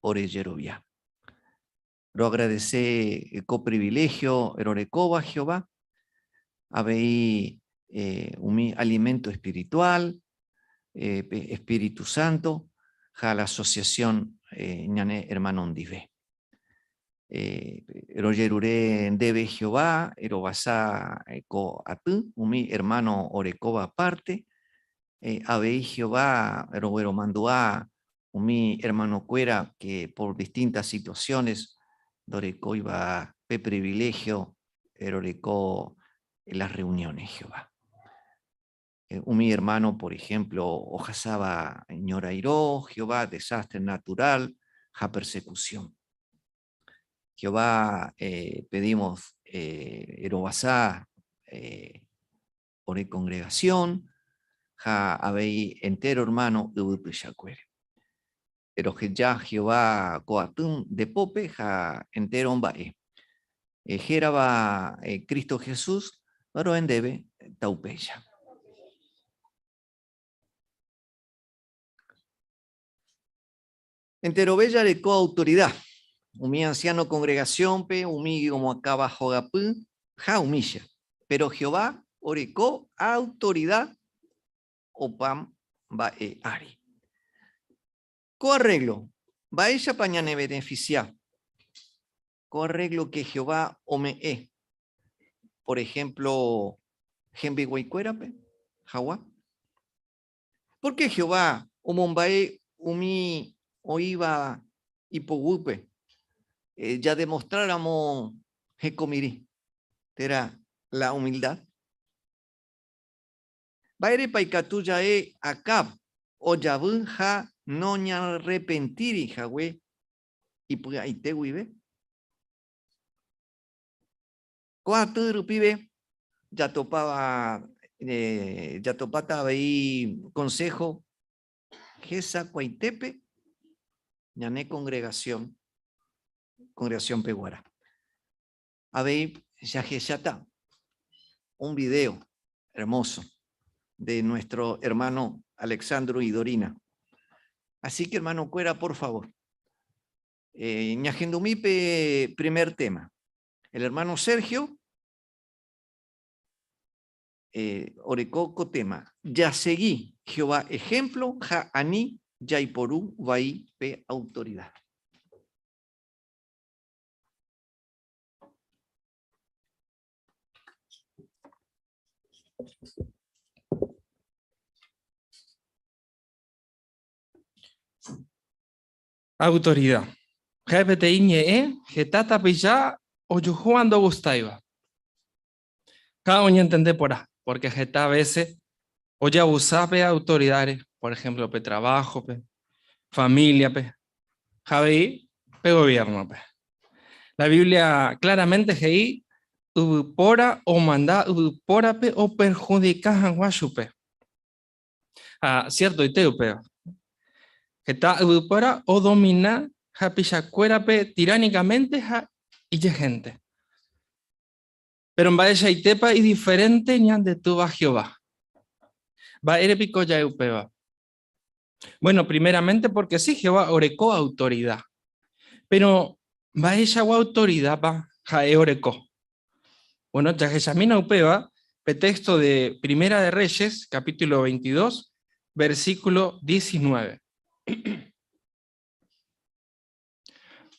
Ore jerovia. Roagradece ko privilegio rorekóva Jehová, avei umi alimento espiritual, pe Espíritu Santo ha la asociación ñane hermano ndive. Rojerure ndéve Jehová rovasa ko aty umi hermano orekóva parte, avei Jehová rogueromandu'a umi hermanokuéra que por distintas situaciones ndorekóiva pe privilegio roreko las reuniones, Jehová. Umi hermano, por ejemplo, ohasáva ñorairõ, Jehová, desastre natural ha persecución. Jehová, pedimos rovasa ore congregación ha avei entero hermano yvy tuichakuére. Roheja Jehová ko aty nde pópe ha entero mba'e hérava Cristo Jesús ro'e ndéve taupéicha. Enterove jareko autorida, umi ansiáno kongregasiónpe, umi omoakãva hogapy ha umícha. Péro Jehová oreko autorida opa mba'e ári. Ko arréglo, mba'éichapa ñanevenefisia? Ko arréglo ke Jehová ome'ẽ, por ehémplo, hembiguaikuérape hag̃ua. Pórke Jehová omomba'e umi oĩva ipoguýpe jademostráramo hekomirĩ, térã la umildad. Mba'érepa ikatu ja'e Acab ojavy ha noñarrepentíri hague ipy'aite guive? Ko aty rupive jatopáva jatopáta avei konsého hesakuaitépe ñane kongregasión, kongregasiónpe guarã. Avei jahecháta un video hermoso de nuestro hermano Alexandru y Dorina. Así que hermano kuéra, por favor, ñahendumi pe primer tema. El hermano Sergio oreko ko tema, Jasegi Jehová ejemplo ha ani jaiporu vai pe autoridad. Autorida. Ha'e peteĩ ñe'ẽ heta tapicha ojuhúva ndogustáiva. Ha oñentende porã, pórke heta vése ojeavusa pe autoridáre, por ehémplo pe traváhope, famíliape, ha avei pe goviérnope. La Biblia kláramente he'i yvypóra omanda yvypórape operhudika hag̃ua chupe. Ha siertoite upéva. Heta yvypóra odomina hapichakuérape tiránikamente ha ijehénte. Péro mba'eichaitépa idiferénte ñande Túva Jehová? Mba'ére piko ja'e upéva? Bueno, primeramente porque sí, Jehová oreko autorida. Péro mba'eichagua autoridápa ha'e oreko? Bueno, jahechamína upéva pe texto de Primera de Reyes, capítulo 22, versículo 19.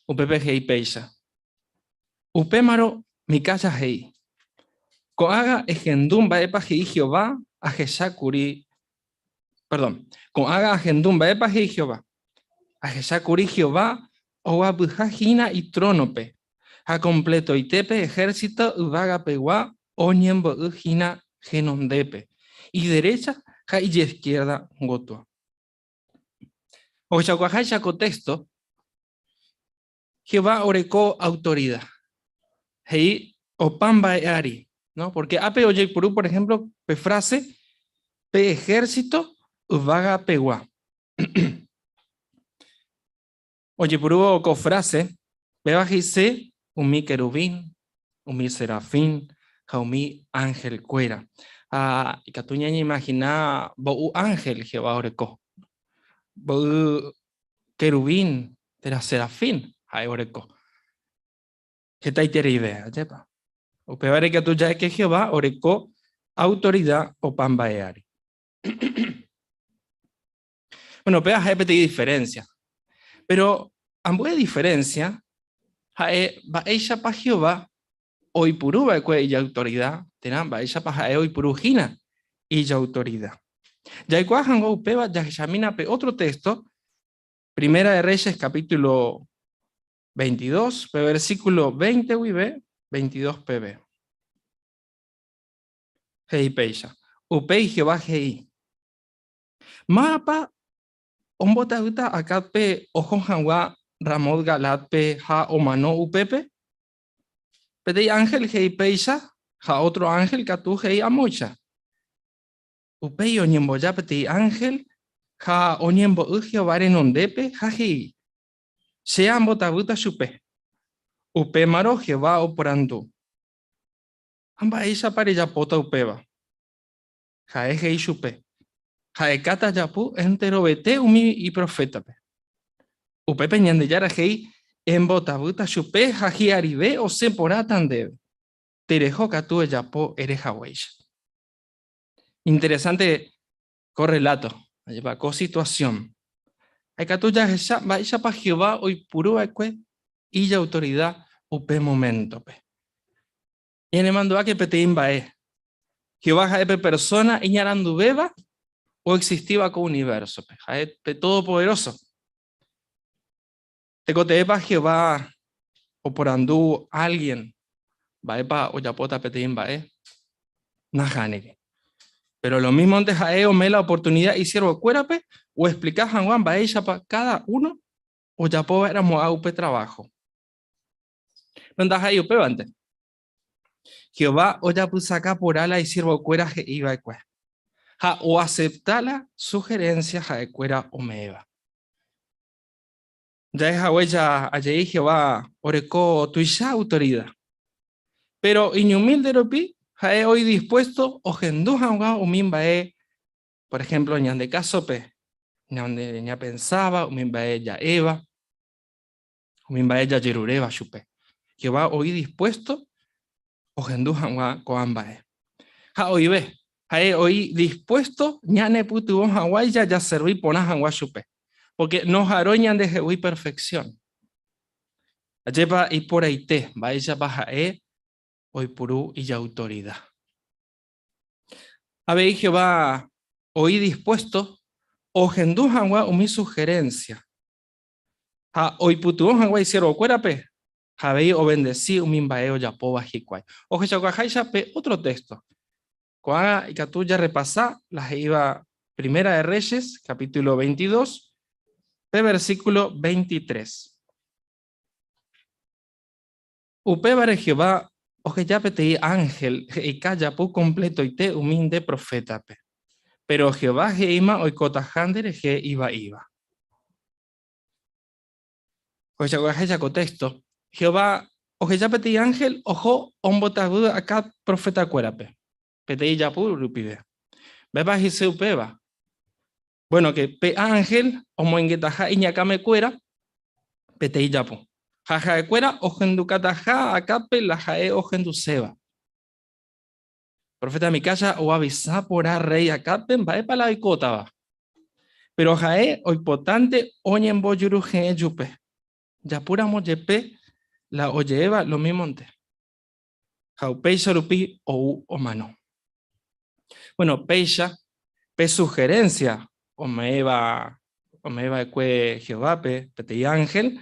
Upépe he'i péicha. Upémarõ Micaya he'i, Ko'ág̃a ehendu mba'épa he'i Jehová ahecha kuri, perdón, ko'ág̃a ahendu mba'épa he'i Jehová. Ahecha kuri Jehová oguapyha hína itrónope, ha kompletoite pe ehérsito yvagapegua oñembo'y hína henondépe, iderécha ha ijeskiérda gotyo. Ohechaukaháicha ko téxto, Jehová oreko autorida. He'i opa mba'e ári, no? Pórke ápe ojeipuru, por ehémplo, pe fráse pe ehérsito yvagapegua. Ojepurúvo ko fráse, péva he'ise umi keruvín, umi serafín ha umi anhelkuéra. Ha ikatu ñañeimagina mbo'y ánhel Jehová oreko, mbo'y keruvín térã serafín ha'e oreko. Hetaitereive, ajépa? Upévare ikatu ja'eke Jehová oreko autorida opa mba'e ári. Bueno, upéva ha'e peteĩ diferencia. Pero ambue diferencia ha'e mba'éichapa Jehová oipuru va'ekue ijautorida térã mba'éichapa ha'e oipuru hína ijautorida. Jaikuaa hag̃ua upéva jahechamína pe ótro téxto, Primera de Reyes capítulo 22, pe versículo 20 guive 22 peve. He'i péicha, Upéi Jehová he'i, Mávapa ombotavýta Acábpe oho hag̃ua Ramot Galaádpe ha omano upépe? Peteĩ ánhel he'i péicha ha ótro ánhel katu he'i amóicha. Upéi oñemboja peteĩ ánhel ha oñembo'y Jehová renondépe ha he'i, Che ambotavýta chupe. Upémarõ Jehová oporandu, Ha mba'éichapa rejapóta upéva? Ha'e he'i chupe, Ha'ekáta japu enterovete umi iprofétape. Upépe Ñandejára he'i, Embotavýta chupe ha hi'arive osẽ porãta ndéve. Tereho katu ejapo ere haguéicha. Interesante ko relato, ajépa ko situación. Ha ikatu jahecha mba'éichapa Jehová oipuru va'ekue ijautorida upe moméntope. Ñanemandu'áke peteĩ mba'e, Jehová ha'e pe persóna iñaranduvéva oexistíva ko univérsope, ha'e pe Todopoderóso. Tekotevẽpa Jehová oporandu álgien mba'épa ojapóta peteĩ mba'e? Nahániri. Péro lomímonte ha'e ome'ẽ la oportunida isiervokuérape oexplika hag̃ua mba'éichapa káda uno ojapo va'erãmo'ã upe traváho. Péro ndaha'éi upévante. Jehová ojapysaka porã la isiervokuéra he'i va'ekue ha oasepta la suherénsia ha'ekuéra ome'ẽva. Ja'e haguéicha ajei Jehová oreko tuicha autorida. Péro iñumílde rupi ha'e oĩ dispuésto ohendu hag̃ua umi mba'e, por ehémplo ñande kásope, ñande ñapensáva, umi mba'e ja'éva, umi mba'e jajeruréva chupe. Jehová oĩ dispuésto ohendu hag̃ua ko'ã mba'e. Ha oĩve, ha'e oĩ dispuésto ñanepytyvõ hag̃uáicha jaservi porã hag̃ua chupe, pórke noharói ñandehegui perfeksión. Ajépa iporãite mba'éichapa ha'e oipuru ijautorida. Avei Jehová oĩ dispuésto ohendu hag̃ua umi suherénsia ha oipytyvõ hag̃ua isiervokuérape ha avei ovendesi umi mba'e ojapóva hikuái. Ohechaukaháicha pe ótro téxto. Ko'ág̃a ikatu jarrepasa la he'íva Primera de Reyes, capítulo 22, pe versículo 23. Upévare Jehová oheja peteĩ ánhel he'ika japu kompletoite umi nde profétape. Péro Jehová he'íma oikotaha nderehe ivaíva. Ohechakuaaháicha ko téxto, Jehová oheja peteĩ ánhel oho ombotavy Acab profetakuérape, peteĩ japu rupive. Mba'épa he'ise upéva? Bueno, ke pe ánhel omoingetaha iñakãmekuéra peteĩ japu, ha ha'ekuéra ohendukataha Acábpe la ha'e ohenduséva. Proféta Micaya oavisa porã rréi Acábpe mba'épa la oikótava. Péro ha'e oipotánte oñembojuruhe'ẽ chupe. Japúramo jepe la oje'éva lomímonte. Ha upéicha rupi ou omano. Bueno, péicha pe suherénsia ome'ẽva ome'ẽ va'ekue Jehovápe peteĩ ánhel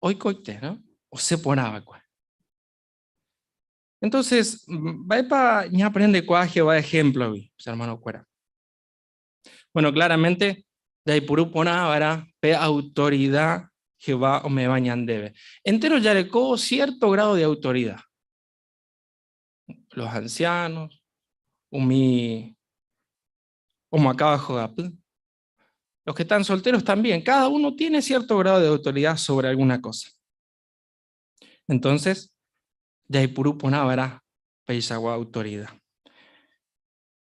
oikoite, no? Osẽ porã va'ekue. Entonces, mba'épa ñaaprendekuaa Jehová ehémplogui, che hermanokuéra? Bueno, claramente jaipuru porã va'erã pe autorida Jehová ome'ẽva ñandéve. Entéro jareko cierto grado de autorida. Los ancianos, umi omoakãva hogapy, los que están solteros también, cada uno tiene cierto grado de autoridad sobre alguna cosa. Entonces, jaipuru porã va'erã peichagua autorida.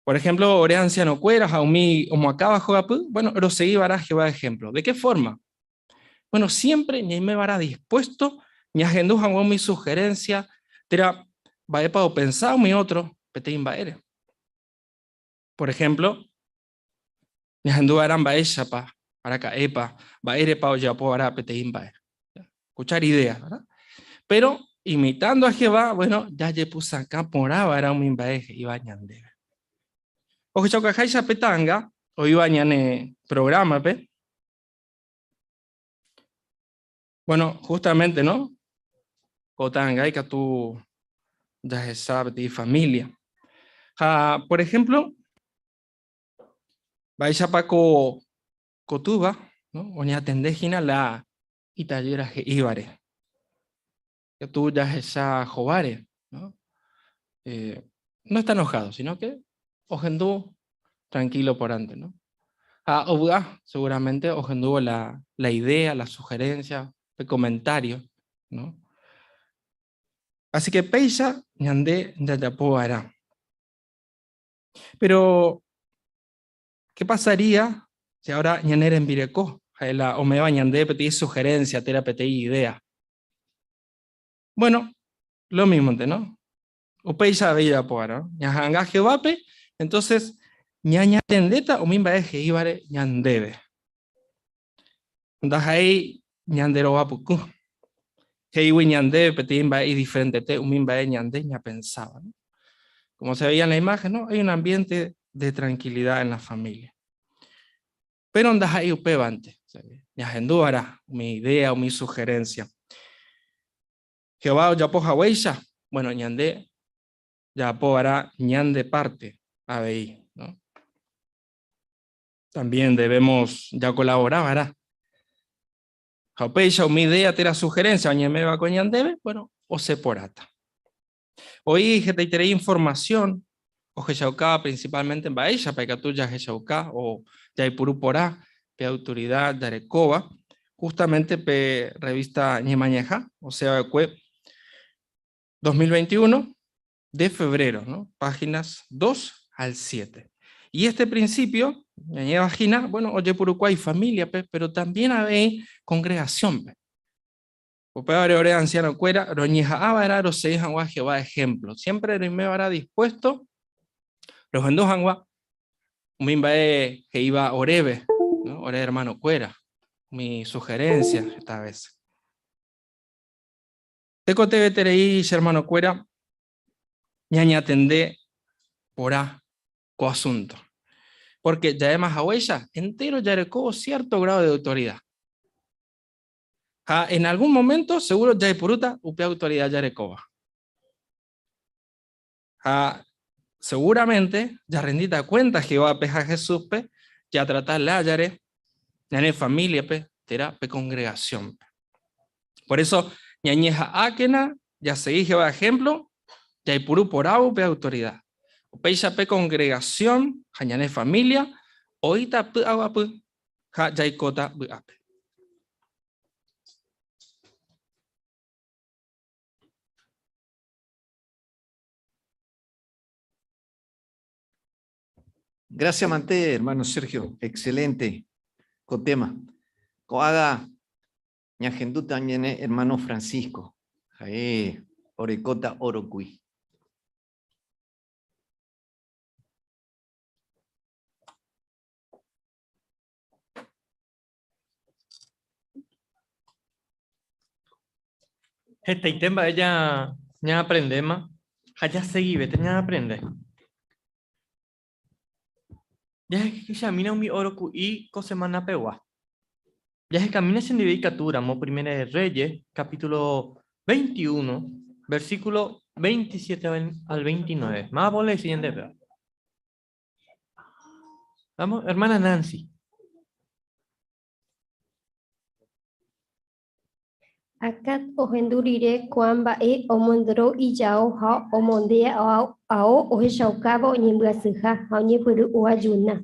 Por ejemplo, ore ancianokuéra ha umi omoakãva hogapy, bueno, rosegi va'erã Jehová ejemplo. De qué forma? Bueno, siempre ñaimeva'erã dispuesto ñahendu hag̃ua umi sugerencia térã mba'épa opensa umi ótro peteĩ mba'ére. Por ejemplo, ñahendu va'erã mba'éichapa, araka'épa, mba'érepa ojeapo va'erã peteĩ mba'e. Escuchar ideas, ¿verdad? Pero imitando a Jehová, bueno, jajepysakã porã va'erã umi mba'e he'íva ñandéve. Ohechaukaháicha pe ta'anga oĩva ñane programa-pe, bueno, justamente, ¿no? Ko ta'anga ikatu jahecha peteĩ familia. Ha, por ejemplo, mba'éichapa ko, ko túva, ¿no? Oñatende hína la itajýra he'ívare. Ikatu jahecha hováre, ¿no? Eh, no está enojado, sino que ohendu tranquilo porãnte, ¿no? Ha ovy'a seguramente ohendúvo la, la idea, la sugerencia, pe comentario, ¿no? Así que péicha ñande jajapo va'erã. Pero, qué pasaría si ahora ñane rembireko ha'e la ome'ẽva ñandéve peteĩ sugerencia térã peteĩ idea? Bueno, lo mismonte, ¿no? Upéicha avei jajapo va'erã, ¿no? Ñaha'anga Jehovápe, entonces ñañatendéta umi mba'e he'ívare ñandéve. Ndaha'éi ñande rova puku. He'ígui ñandéve peteĩ mba'e idiferentete umi mba'e ñande ñapensáva, ¿no? Como se veía en la imagen, ¿no? Hay un ambiente de tranquilidad en la familia. Pero ndaha'éi upévante, ñahendu va'erã umi idea, umi sugerencia. Jehová ojapo haguéicha, bueno, ñande jajapo va'erã ñande parte avei, ¿no? También debemos jacolabora va'erã. Ha upéicha umi idea térã sugerencia oñeme'ẽva ko ñandéve, bueno, osẽ porãta. Oĩ hetaiterei información ohechaukáva principalmente mba'éichapa ikatu jahechauka o jaipuru porã pe autoridad jarekóva, justamente pe revista Ñemañaha, osẽ va'ekue 2021 de febrero, ¿no? Páginas 2 al 7. Y este principio, ñañéva hína, bueno, ojepurukuaa ifamiliape, pero también avei congregaciónpe. Upévare ore ancianokuéra roñeha'ã va'erã rosegi hag̃ua Jehová ehémplo. Siémpre roime va'erã dispuésto rohendu hag̃ua umi mba'e he'íva oréve, ¿no? Ore ermanokuéra, umi suherénsia heta vése. Tekotevẽterei che ermanokuéra ñañatende porã ko asunto. Pórke ja'éma haguéicha, entéro jarekóvo siérto grádo de autorida. Ha en algún momento seguro jaipurúta upe autoridad jarekóva. Ha seguramente jarrendíta cuenta Jehovápe ha Jesúspe jatrata lájare ñane familiape térã pe congregaciónpe. Por eso ñañeha'ãkena jasegi Jehová ejemplo jaipuru porãvo upe autoridad. Upéicha pe congregación ha ñane familia oĩta py'aguapy ha jaikóta vy'ápe. Gracias, Mante, hermano Sergio. Excelente ko tema. Ko'ágã ñahendúta ñane hermano Francisco. Ha'e orekóta orokui. Hetaite mba'e ja ñaaprendéma ha jaseguivéta ñaaprende. Jahechamína umi óro ku'i ko semana pegua. Jahekamína chendive ikatu ramo Primera de Reyes, capítulo 21, versículo 27 al 29. Mávapa oleesi ñandéve? Vamos, hermana Nancy. Acab ohendu rire ko'ã mba'e omondoro ijao ha omonde ao ohechaukáva oñembyasyha ha oñepyrũ oajuna.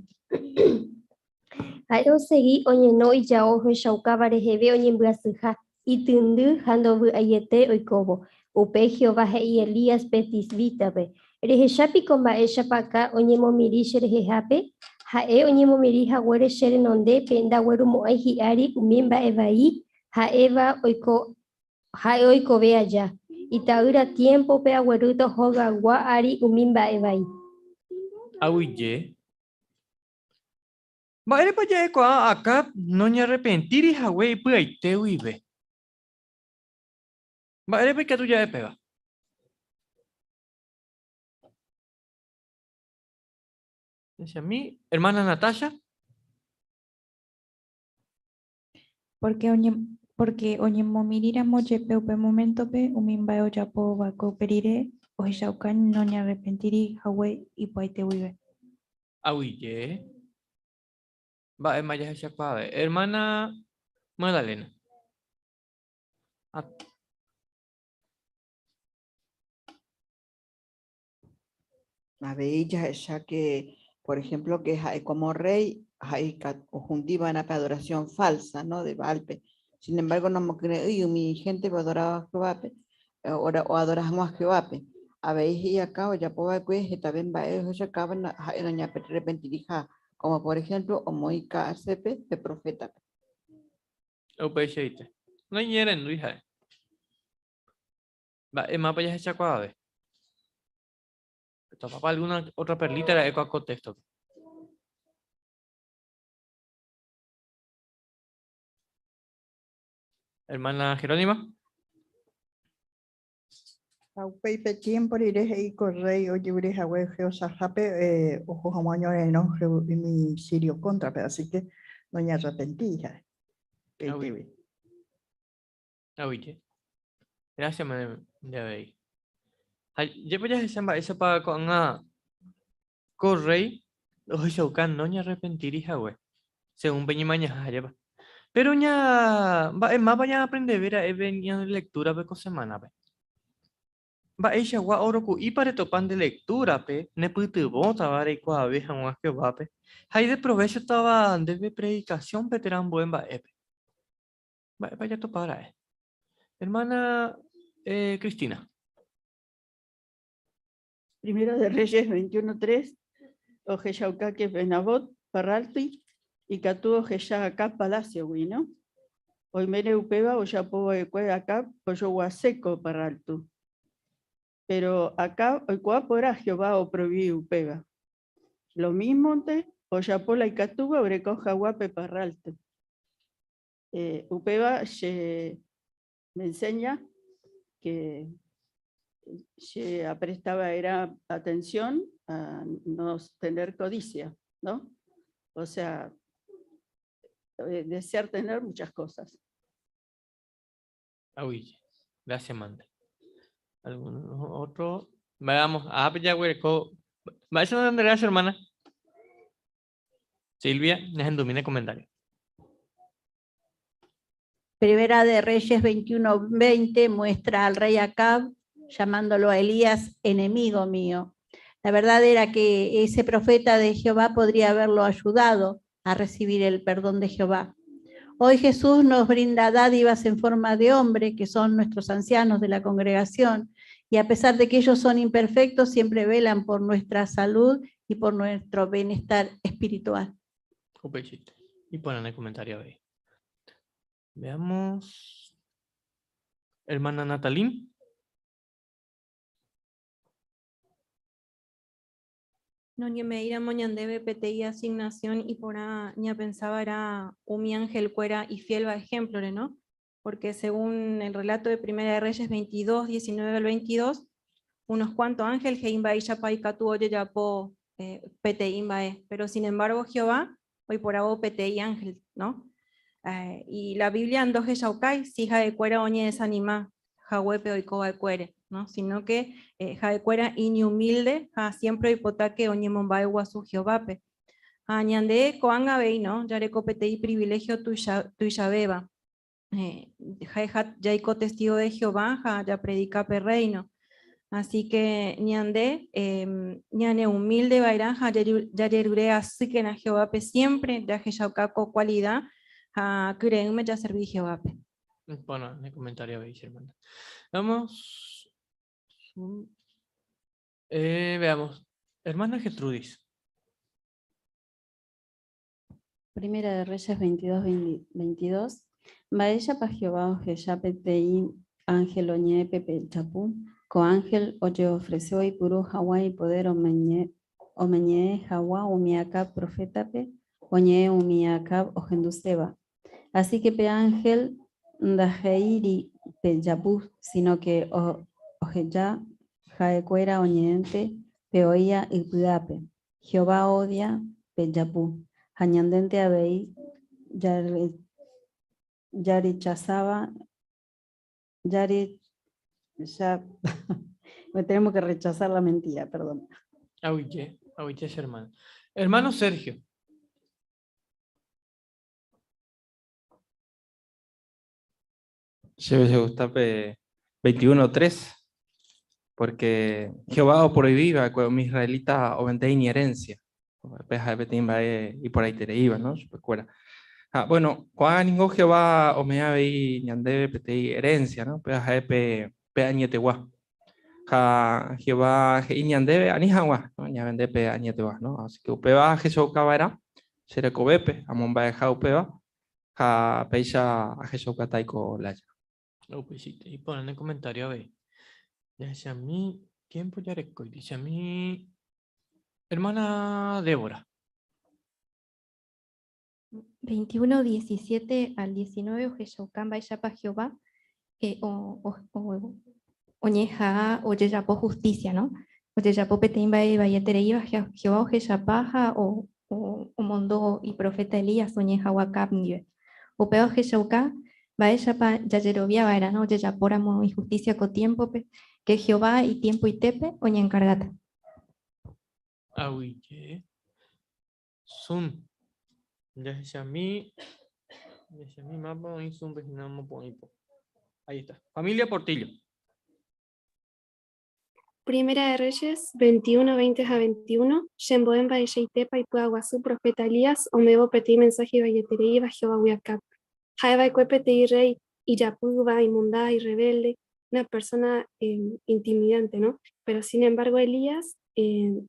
Ha'e osegi oñeno ijao ohechaukáva reheve oñembyasyha, ityndy ha ndovy'aiete oikóvo. Upéi Jehová he'i Elíaspe Tisbítape, Rehecha piko mba'éichapa Acab oñemomirĩ cherehehápe? Ha'e oñemomirĩ haguére che renondépe ndaguerumo'ãi hi'ári umi mba'e vai. Ha'éva oiko ha'e oikove aja. Ita'ýra tiémpope aguerúta hogaygua ári umi mba'e vai. Aguyje. Mba'érepa ja'ekuaa Acab noñarrepentíri hague ipy'aite guive? Mba'érepa ikatu ja'e péva? Decía mi hermana Natasha. Porque oñe, porque oñemomirĩramo jepe upe moméntope umi mba'e ojapo va'ekue upe rire ohechauka noñearrepentíri hague ipy'aite guive. Aguyje. Mba'éma jahechakuaave. Hermana Magdalena. Avei jahecha que, por ejemplo, que ha'e como rey, ha'e ohundi va'erã pe adoración falsa, ¿no? De Baalpe. Sin embargo, nomokyre'ỹi umi gente oadoraba a Jehovápe, oadora hag̃ua Jehovápe. Avei he'i akã ojapo va'ekue hetave mba'e ohechakáva ha'e noñearrepentiriha, como por ejemplo omoĩ kárselpe pe profétape. Upeichaite. Noñe'ẽrendúi ha'e. Mba'e mápa jahechakuaave? Topapa alguna otra perlita ra'e ko contexto. Hermana Jerónima. Ha upéi pe tiémpo rire he'i ko rréi ojevure hague Jehosafape eh, oho hag̃ua oñorairõ umi sirio kóntrape, así ke noñearrepentíri ha'e. Upeitévi. Aguyje. Gracias, nde avei. Ha jepe jahecha mba'éichapa ko'ág̃a ko rréi ohechauka noñarrepentíri hague, según pe ñemañaha ajépa. Péro ña mba'e mápa ñaaprendeve ra'e pe ñande lektúrape ko semánape? Mba'eichagua óro ku'ípa retopa nde lektúrape nepytyvõtava reikuaave hag̃ua Jehovápe ha ideprovéchotava ndéve predikasiónpe térã ambue mba'épe? Mba'épa jatopa ra'e? Hermana eh, Cristina. Primera de Reyes 21.3, ohechauka que Nabot parralty ikatu ohecha Acab palacio-gui, no? Oimére upéva ojapo va'ekue Acab ojoguase ko parralty. Pero Acab oikuaa porã Jehová oproivi upéva. Lo mísmonte ojapo la ikatúva oreko hag̃ua pe parralty. Eh, upéva che me enseña que che aprestaba era atención a no tener codicia, ¿no? O sea, eh, desear tener muchas cosas. Aguyje. Gracias, Manda. ¿Algún otro? Veamos. Ah, pues ya, güey. Gracias, hermana. Silvia, ñahendumína comentario. Primera de Reyes 21:20 muestra al rey Acab llamándolo a Elías enemigo mío. La verdad era que ese profeta de Jehová podría haberlo ayudado a recibir el perdón de Jehová. Hoy Jesús nos brinda dádivas en forma de hombre, que son nuestros ancianos de la congregación, y a pesar de que ellos son imperfectos, siempre velan por nuestra salud y por nuestro bienestar espiritual. Upeichaite. Y ponen en el comentario ahí. Veamos. Hermana Natalín. Noñeme'ẽiramo ñandéve peteĩ asignación iporã ñapensava'erã umi angelkuéra ifielva ejemplore, ¿no? Porque según el relato de Primera de Reyes 22, 19 al 22, unos cuantos ángeles he'i mba'éichapa ikatu ojejapo eh, peteĩ mba'e, pero sin embargo Jehová oiporavo peteĩ ángel, ¿no? Eh, y la Biblia ndohechaukái si ha'ekuéra oñedesanima haguépe oikova'ekuére, ¿no? Sino que eh, ha'ekuéra iñumilde ha siempre oipota que oñemomba'eguasu Jehovápe. Ha ñande ko'ág̃a avei, ¿no? Jareko peteĩ privilegio tuicha, tuichavéva. Eh, ha'eha jaiko testigo de Jehová ha japredika pe reino. Así que ñande eh, ñane humilde va'erã ha jajerure asýkena Jehovápe siempre jahechauka ko cualidad ha kyre'ỹme jaservi Jehovápe. Bueno, en el comentario veis, hermana. Vamos. Eh, veamos. Hermana Gertrudis. Primera de Reyes 22, 22. Mba'éichapa Jehová ohecha peteĩ ánhel oñe'ẽpe pe japu? Ko ánhel ojeofrese oipuru hag̃ua ipodér omeñe'ẽ hag̃ua umi Acab profétape, oñe'ẽ umi Acab ohenduséva. Así ke pe ánhel ndahe'íri pe japu, síno ke oheja ha'ekuéra oñe'ẽnte pe oĩva ipy'ápe. Jehová odia pe japu, ha ñandénte avei jarrechasáva tenemos que rechazar la mentira, perdón. Aguyje, aguyje che hermano. Hermano Sergio. Chéve chegusta pe 21.3, porque Jehová oprohibí va'ekue umi israelita ovende iñherencia. Pe ha'e peteĩ mba'e iporãitereíva, no? Chupekuéra. Ha, bueno, ko'ág̃a ningo Jehová ome'ẽ avei ñandéve peteĩ herencia, no? Péva ha'e pe, pe añetegua. Ha Jehová he'i ñandéve ani hag̃ua, no? Ñavende pe añetegua, no? Así que upéva ahechauka va'erã che rekovépe, amomba'eha upéva, ha péicha ahechaukáta aiko lája. Upeichaite, iporã ne comentario avei. Jahechami tiempo jarekói, jahechami hermana Débora. 21, 17 al 19 ohechauka mba'éichapa Jehová eh, o, o, o, oñeha'ã ojejapo justicia, no? Ojejapo peteĩ mba'e ivaietereíva Jehová ohechapa ha o, o, omondo iproféta Elías oñeha'ã Acab ndive. Upéva ohechauka mba'éichapa jajerovia va'erã, no? Ojejapóramo injusticia ko tiémpope, ke Jehová itiempoitépe oñenkargáta. Aguyje. Zoom. Jahechami. Jahechami mapa oĩ Zoom pe hína omopo'ỹipo. Ahí está. Familia Portillo. Primera de Reyes 21, 20 ha 21, Chembo'e mba'eichaitépa ipy'aguasu proféta Elías ome'ẽvo peteĩ mensáhe ivaietereíva Jehovágui Acábpe. Ha'eva'ekue peteĩ rréi ijapýva, imonda, irrevélde, una persóna intimidánte, no? Péro sin embárgo Elías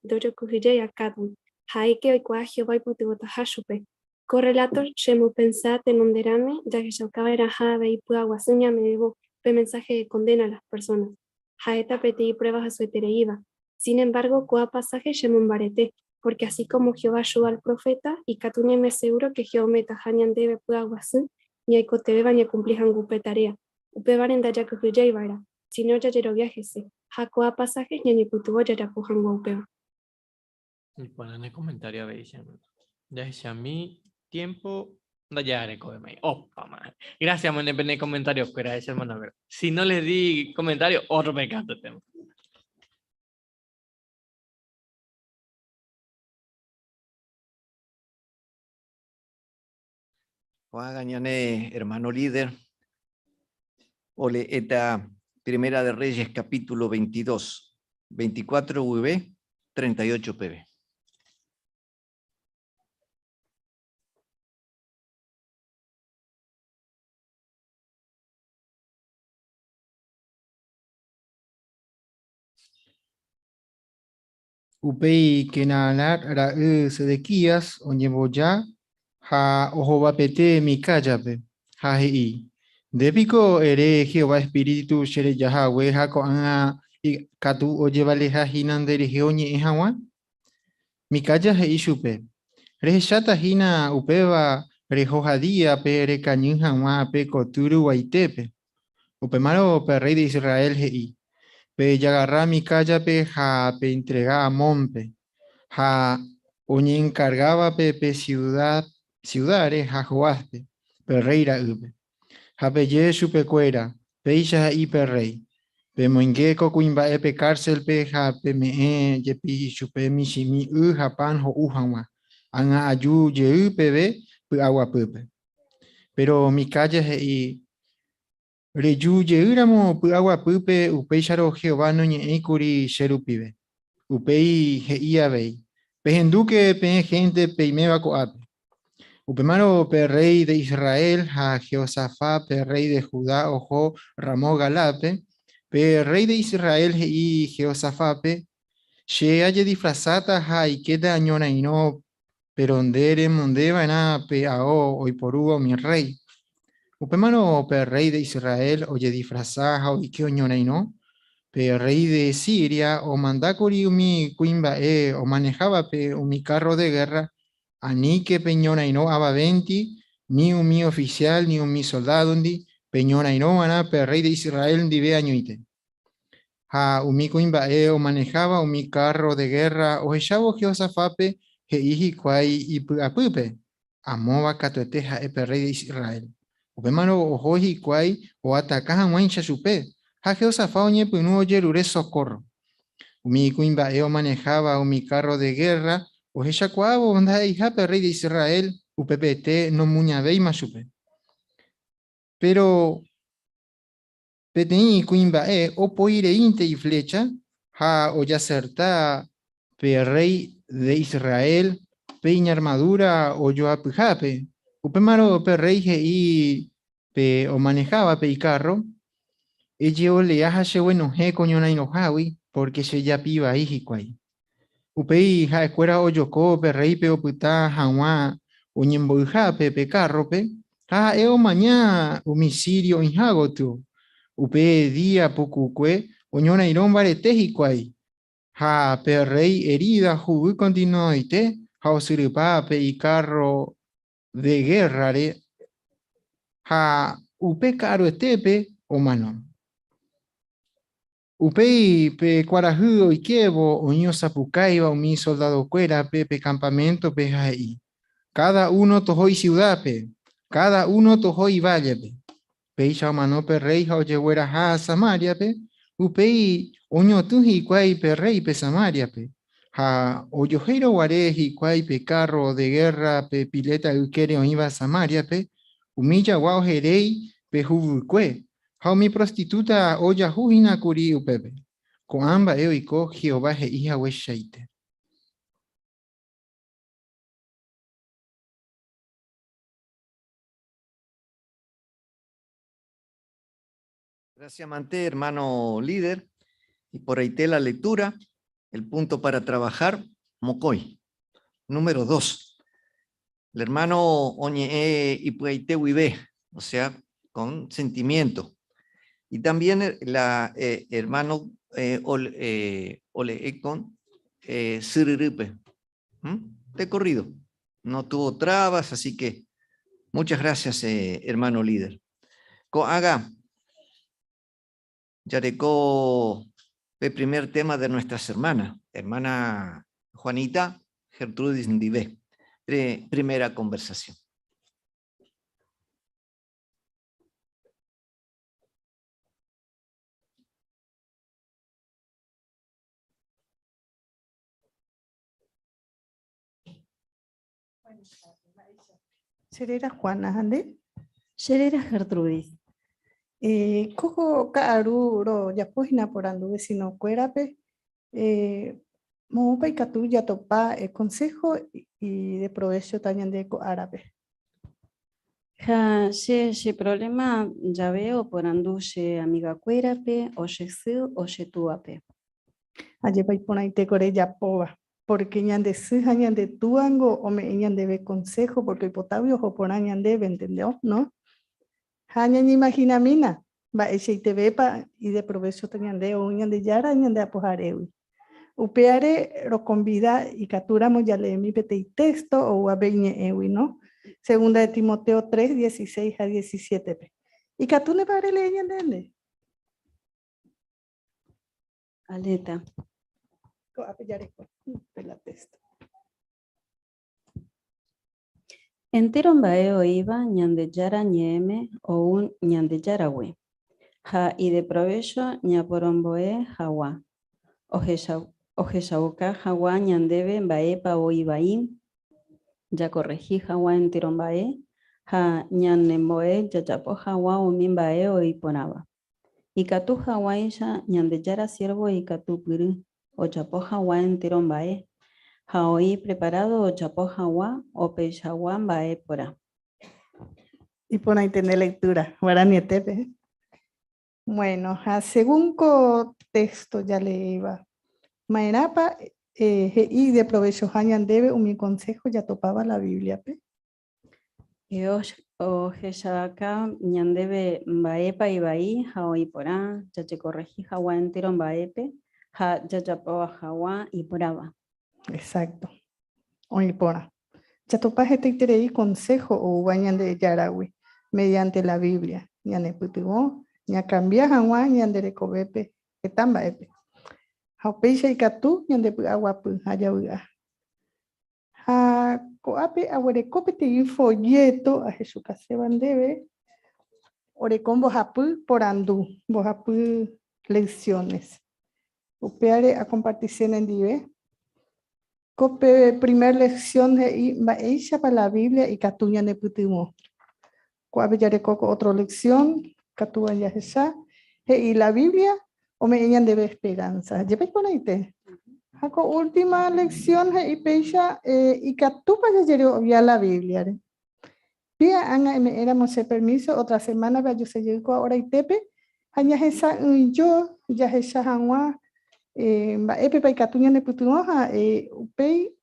ndojokyhyjéi Acábgui. Ha'éke oikuaa Jehová oipytyvõtaha chupe. Ko rreláto chemopensa tenonderãme jahechaukava'erãha avei py'aguasu ñame'ẽvo pe mensáhe de kondéna las personas. Ha'éta peteĩ prueba hasy'etereíva. Sin embargo, ko'ã pasaje chemombarete, porque así como Jehová ayuda al profeta, ikatu ñaime seguro que Jehová ome'ẽtaha ñandéve py'aguasu ñaikotevẽva ñakumpli hag̃ua upe tarea. Upévare ndajakyhyjéi va'erã, sino jajerovia hese, ha ko'ã pasaje ñañepytyvõ jajapo hag̃ua upéva. Iporã ne comentario avei che hermano. Jahechami tiempo ndajarekovémai. Opa madre. Gracias mane pene comentario kuéra che hermano. Si no les di comentario, otro pecado tema. Ko'ág̃a ñane hermano líder ole'éta Primera de Reyes capítulo 22, 24 guive 38 peve. Upéi Quenaaná ra'y Sedequías oñemboja ha ohovapete Micáyape, ha he'i, Nde piko ere Jehová espíritu chereja hague ha ko'ág̃a katu ojevaleha hína nderehe oñe'ẽ hag̃ua? Micaya he'i chupe, Rehecháta hína upéva rehoha díape rekañy hag̃ua pe koty ruguaitépe. Upémarõ pe rréi de Israel he'i, Pejagarra Micáyape ha peintrega Amónpe, ha oñenkargávape pe siudáre ha Joáspe, pe rréi ra'ýpe. Ha peje chupekuéra, 'Péicha he'i pe rréi, Pemoinge ko kuimba'épe kárselpe ha peme'ẽ jepi chupe michĩmi y ha pan ho'u hag̃ua, ág̃a aju jey peve py'aguapýpe. Péro Micaya he'i, Reju jeýramo py'aguapýpe upéicharõ Jehová noñe'ẽikuri che rupive. Upéi he'i avei, Pehendúke peẽ hénte peiméva ko'ápe. Upémarõ pe rréi de Israel ha Jehosafat pe rréi de Judá oho Ramot Galaádpe. Pe rréi de Israel he'i Jehosafátpe, Che ajedisfrasáta ha aikéta añorairõ, péro nde remonde va'erã pe ao oiporúva umi rréi. Upémarõ pe rréi de Israel ojedisfrasa ha oike oñorairõ. Pe rréi de Siria omanda kuri umi kuimba'e omanehávape umi kárro de gérra, Aníke peñorairõ avavénti, ni umi ofisiál ni umi soldádondi, peñorairõ va'erã pe rréi de Israel ndive añoite. Ha umi kuimba'e omaneháva umi kárro de gérra ohechávo Jehosafátpe he'i hikuái ipy'apýpe, Amóva katuete ha'e pe rréi de Israel. Upémarõ oho hikuái oataka hag̃uáicha chupe, ha Jehosafat oñepyrũ ojerure sokórro. Umi kuimba'e omaneháva umi kárro de gérra ohechakuaávo ndaha'eiha pe rréi de Israel, upepete nomuñavéima chupe. Péro peteĩ kuimba'e opoi reínte iflécha ha ojaserta pe rréi de Israel pe iñarmadúra ojoapyhápe. Upémarõ pe rréi he'i pe omanehávape ikárro, Ejeolea ha cheguenohẽ ko ñorairõhágui, pórke chejapi vai hikuái. Upéi ha'ekuéra ojoko pe rréipe opyta hag̃ua oñembo'yhápe pe kárrope, ha ha'e omaña umi sírio oĩha gotyo. Upe día pukukue oñorairõ mbarete hikuái, ha pe rréi erída huguy kontinuadoite ha osyrypa pe ikárro de gérrare ha upe ka'aruetépe omano. Upéi pe kuarahy oikévo oĩ osapukáiva umi soldadokuérape pe kampaméntope ha he'i, Káda uno toho isiudápe, káda uno toho ivállepe. Péicha omano pe rréi ha ojegueraha Samáriape, upéi oñotỹ hikuái pe rréipe Samáriape, ha ojohéirõ guare hikuái pe kárro de gérra pe piléta ykére oĩva Samáriape, umi jagua oheréi pe huguykue, ha umi prostitúta ojahu hína kuri upépe. Ko'ã mba'e oiko Jehová he'i hagueichaite. Gracias, Mante, hermano líder. Y por ahí te la lectura, el punto para trabajar, Mocoy. Número 2. El hermano Oñe Ipuaite Huibe, o sea, con sentimiento. Y también la hermano Ole con Siriripe. De corrido. No tuvo trabas, así que muchas gracias, hermano líder. Ko'ág̃a jareko el primer tema de nuestras hermanas, hermana Juanita Gertrudis Ndive. Primera conversación. Che réra Juana, ha nde? Che réra Gertrudis. Eh, ko ka'aru rojapo hína porandu vecino-kuérape, eh, moõpa ikatu jatopa eh, consejo ideprovéchota ñande ko árape. Ha che che problema jave oporandu che amigakuérape o che sy o che túape. Ajépa iporãite ko rejapóva, pórke ñande sy ha ñande túango ome'ẽ ñandéve konsého pórke oipotágui oho porã ñandéve, entendeo, no? Ha ñañeimahinamína mba'eichaitevépa ideprovéchota ñande ou Ñandejára ñande Apoharégui. Upévare rokonvida ikatúramo jaleemi peteĩ téxto oúva pe iñe'ẽgui, no? Segunda de Timoteo 3, 16 ha 17-pe. Ikatúnepa relee ñandéve? Aleta. Ko'ápe jareko pe la texto. Entéro mba'e oĩva Ñandejára Ñe'ẽme ou Ñandejáragui, ha ideprovécho ñaporombo'e hag̃ua, ohechauka hag̃ua ñandéve mba'épa oĩ vai, jakorrehi hag̃ua entéro mba'e ha ñanembo'e jajapo hag̃ua umi mba'e oĩ porãva. Ikatu hag̃uáicha Ñandejára siérvo ikatupyry ojapo hag̃ua entéro mba'e, ha oĩ preparádo ojapo hag̃ua opeichagua mba'e porã. Iporãite nde lectura, guaranietépe. Bueno, ha según ko texto jaleéva, ma'erãpa he'i ideprovechoha ñandéve umi consejo jatopáva la Bíbliape? Ohechauka ñandéve mba'épa ivai ha oĩ porã jajekorrehi hag̃ua entéro mba'épe ha jajapo hag̃ua iporãva. Exacto. Oĩ porã. Jatopa hetaiterei konsého oúva Ñandejáragui mediante la Biblia, ñanepytyvõ ñakambia hag̃ua ñande rekovépe heta mba'épe. Ha upéicha ikatu ñandepy'aguapy ha javy'a. Ha ko'ápe aguereko peteĩ folleto ahechukaséva ndéve, oreko mbohapy porandu, mbohapy lecciones. Upévare akompartise nendive. Ko pe primer lección he'i mba'éichapa la Biblia ikatu ñanepytyvõ. Ko'ápe jareko ko otro lección, ikatúva jahecha, he'i la Biblia ome'ẽ ñandéve esperanza. Jepe iporãite. Ha ko última lección he'i péicha eh, ikatúpa jajerovia la Biblia-re. Pia ág̃a eme'ẽramo che permiso otra semana-pe ajusejey ko horaitépe ha ñahesa'ỹijo jahecha hag̃ua eh, mba'épepa ikatu ñanepytyvõ ha eh, upéi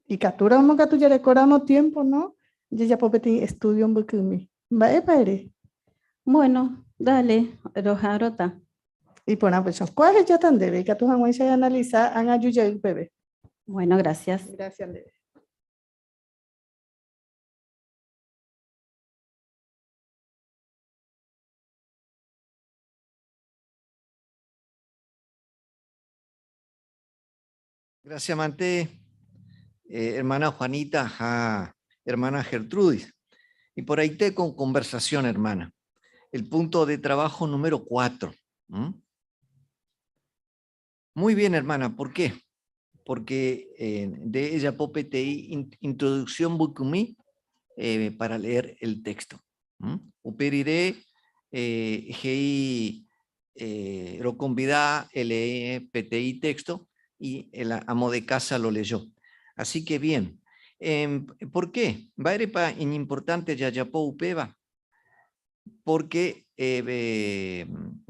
Ikatúramo katu jarekóramo tiempo, no? Jajapo peteĩ estudio mbykymi. Mba'épa ere? Bueno, dale, roha'arõta. Iporã upéicha. Ko ahejáta ndéve ikatu hag̃uáicha eanalisa ág̃a aju jey peve. Bueno, gracias. Gracias ndéve. Gracias, Mante, hermana Juanita, ja, hermana Gertrudis. Y por ahí te con conversación, hermana. El punto de trabajo número 4. Muy bien, hermana, ¿por qué? Porque de ella popetei introducción bukumi para leer el texto. Uperiré hei roconvidá lee PTI texto y el amo de casa lo leyó. Así que bien, ¿por qué? Mba'érepa iñimportante jajapo upéva? Porque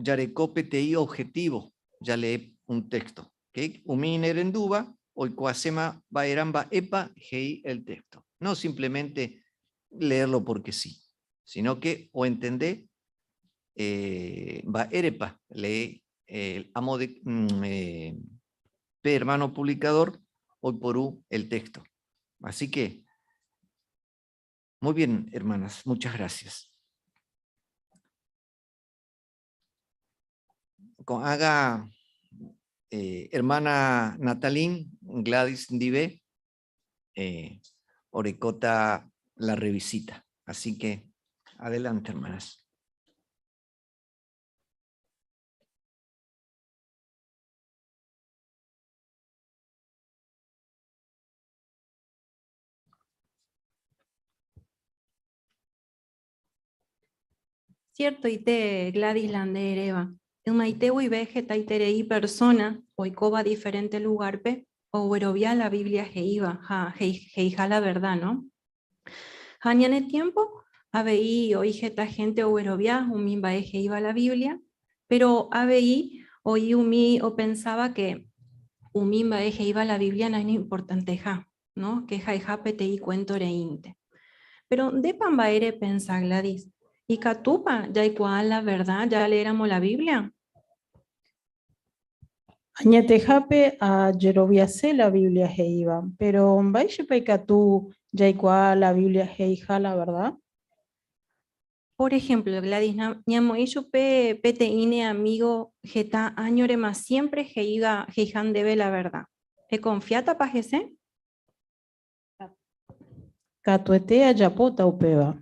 jareko peteĩ objetivo jalee un texto. ¿Okay? Umi nerendúva oikuaaséma va'erã mba'épa he'i el texto. No simplemente leerlo porque sí, sino que oentende mba'érepa lee el amo de pe hermano publicador oiporu el texto. Así que, muy bien, hermanas, muchas gracias. Ko'ág̃a hermana Natalín Gladys ndive orekóta la revisita. Así que, adelante, hermanas. Cierto ite Gladys Landereva. Ymaite guive hetaiterei persona oikóva diferente lugar-pe oguerovia la Biblia he'íva ha he'iha la verdad, no? Ha ñane tiempo avei oĩ heta gente oguerovia umi mba'e he'íva la Biblia, pero avei oĩ umi opensáva que umi mba'e he'íva la Biblia naiñimportanteha, no? Que ha'eha peteĩ cuento reínte. Pero ndépa mba'e repensa, Gladys? Ikatúpa jaikuaa la verdad jaleéramo la Biblia? Añetehápe ajeroviase la Biblia he'íva, péro mba'éichapa ikatu jaikuaa la Biblia he'iha la verdad? Por ejemplo, Gladys, ñamoĩ chupe peteĩ ne amigo heta áñorema siempre he'íva he'iha ndéve la verdad. Ekonfiátapa hese? Katuete ajapóta upéva.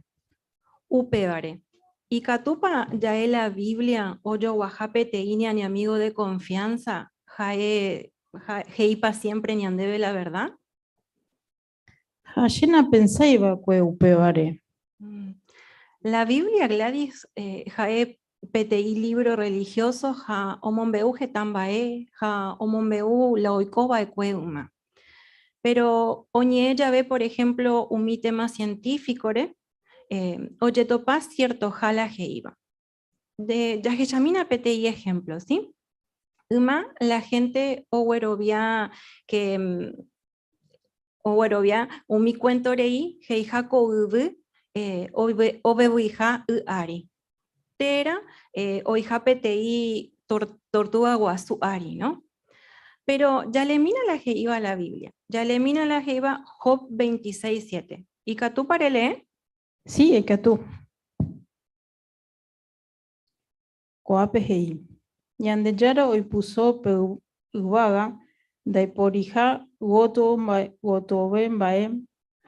Upévare, ikatúpa ja'e la Biblia ojoguaha peteĩ ñane amigo de confianza ha'e he'ípa siempre ñandéve la verdad? Ha che napensái va'ekue upévare. La Biblia, Gladys, ha'e peteĩ libro religioso ha omombe'u heta mba'e ha omombe'u la oiko va'ekue yma. Pero oñe'ẽ jave, por ejemplo, umi tema científico-re, ojetopa ciertoha la he'íva. De, jahechamína peteĩ ejemplo, ¿sí? Yma la gente oguerovia que oguerovia umi cuento rei he'iha ko yvy eh, ovevuiha y ári. Térã eh, oiha peteĩ tortuga guasu ári, no? Pero jaleemína la he'íva la Biblia. Jaleemína la he'íva Job 26, 7. Ikatúpa relee? Sí, ikatu. Ko'ápe he'i, Ñandejára oipyso pe yvága ndaiporiha gotyo gotyove mba'e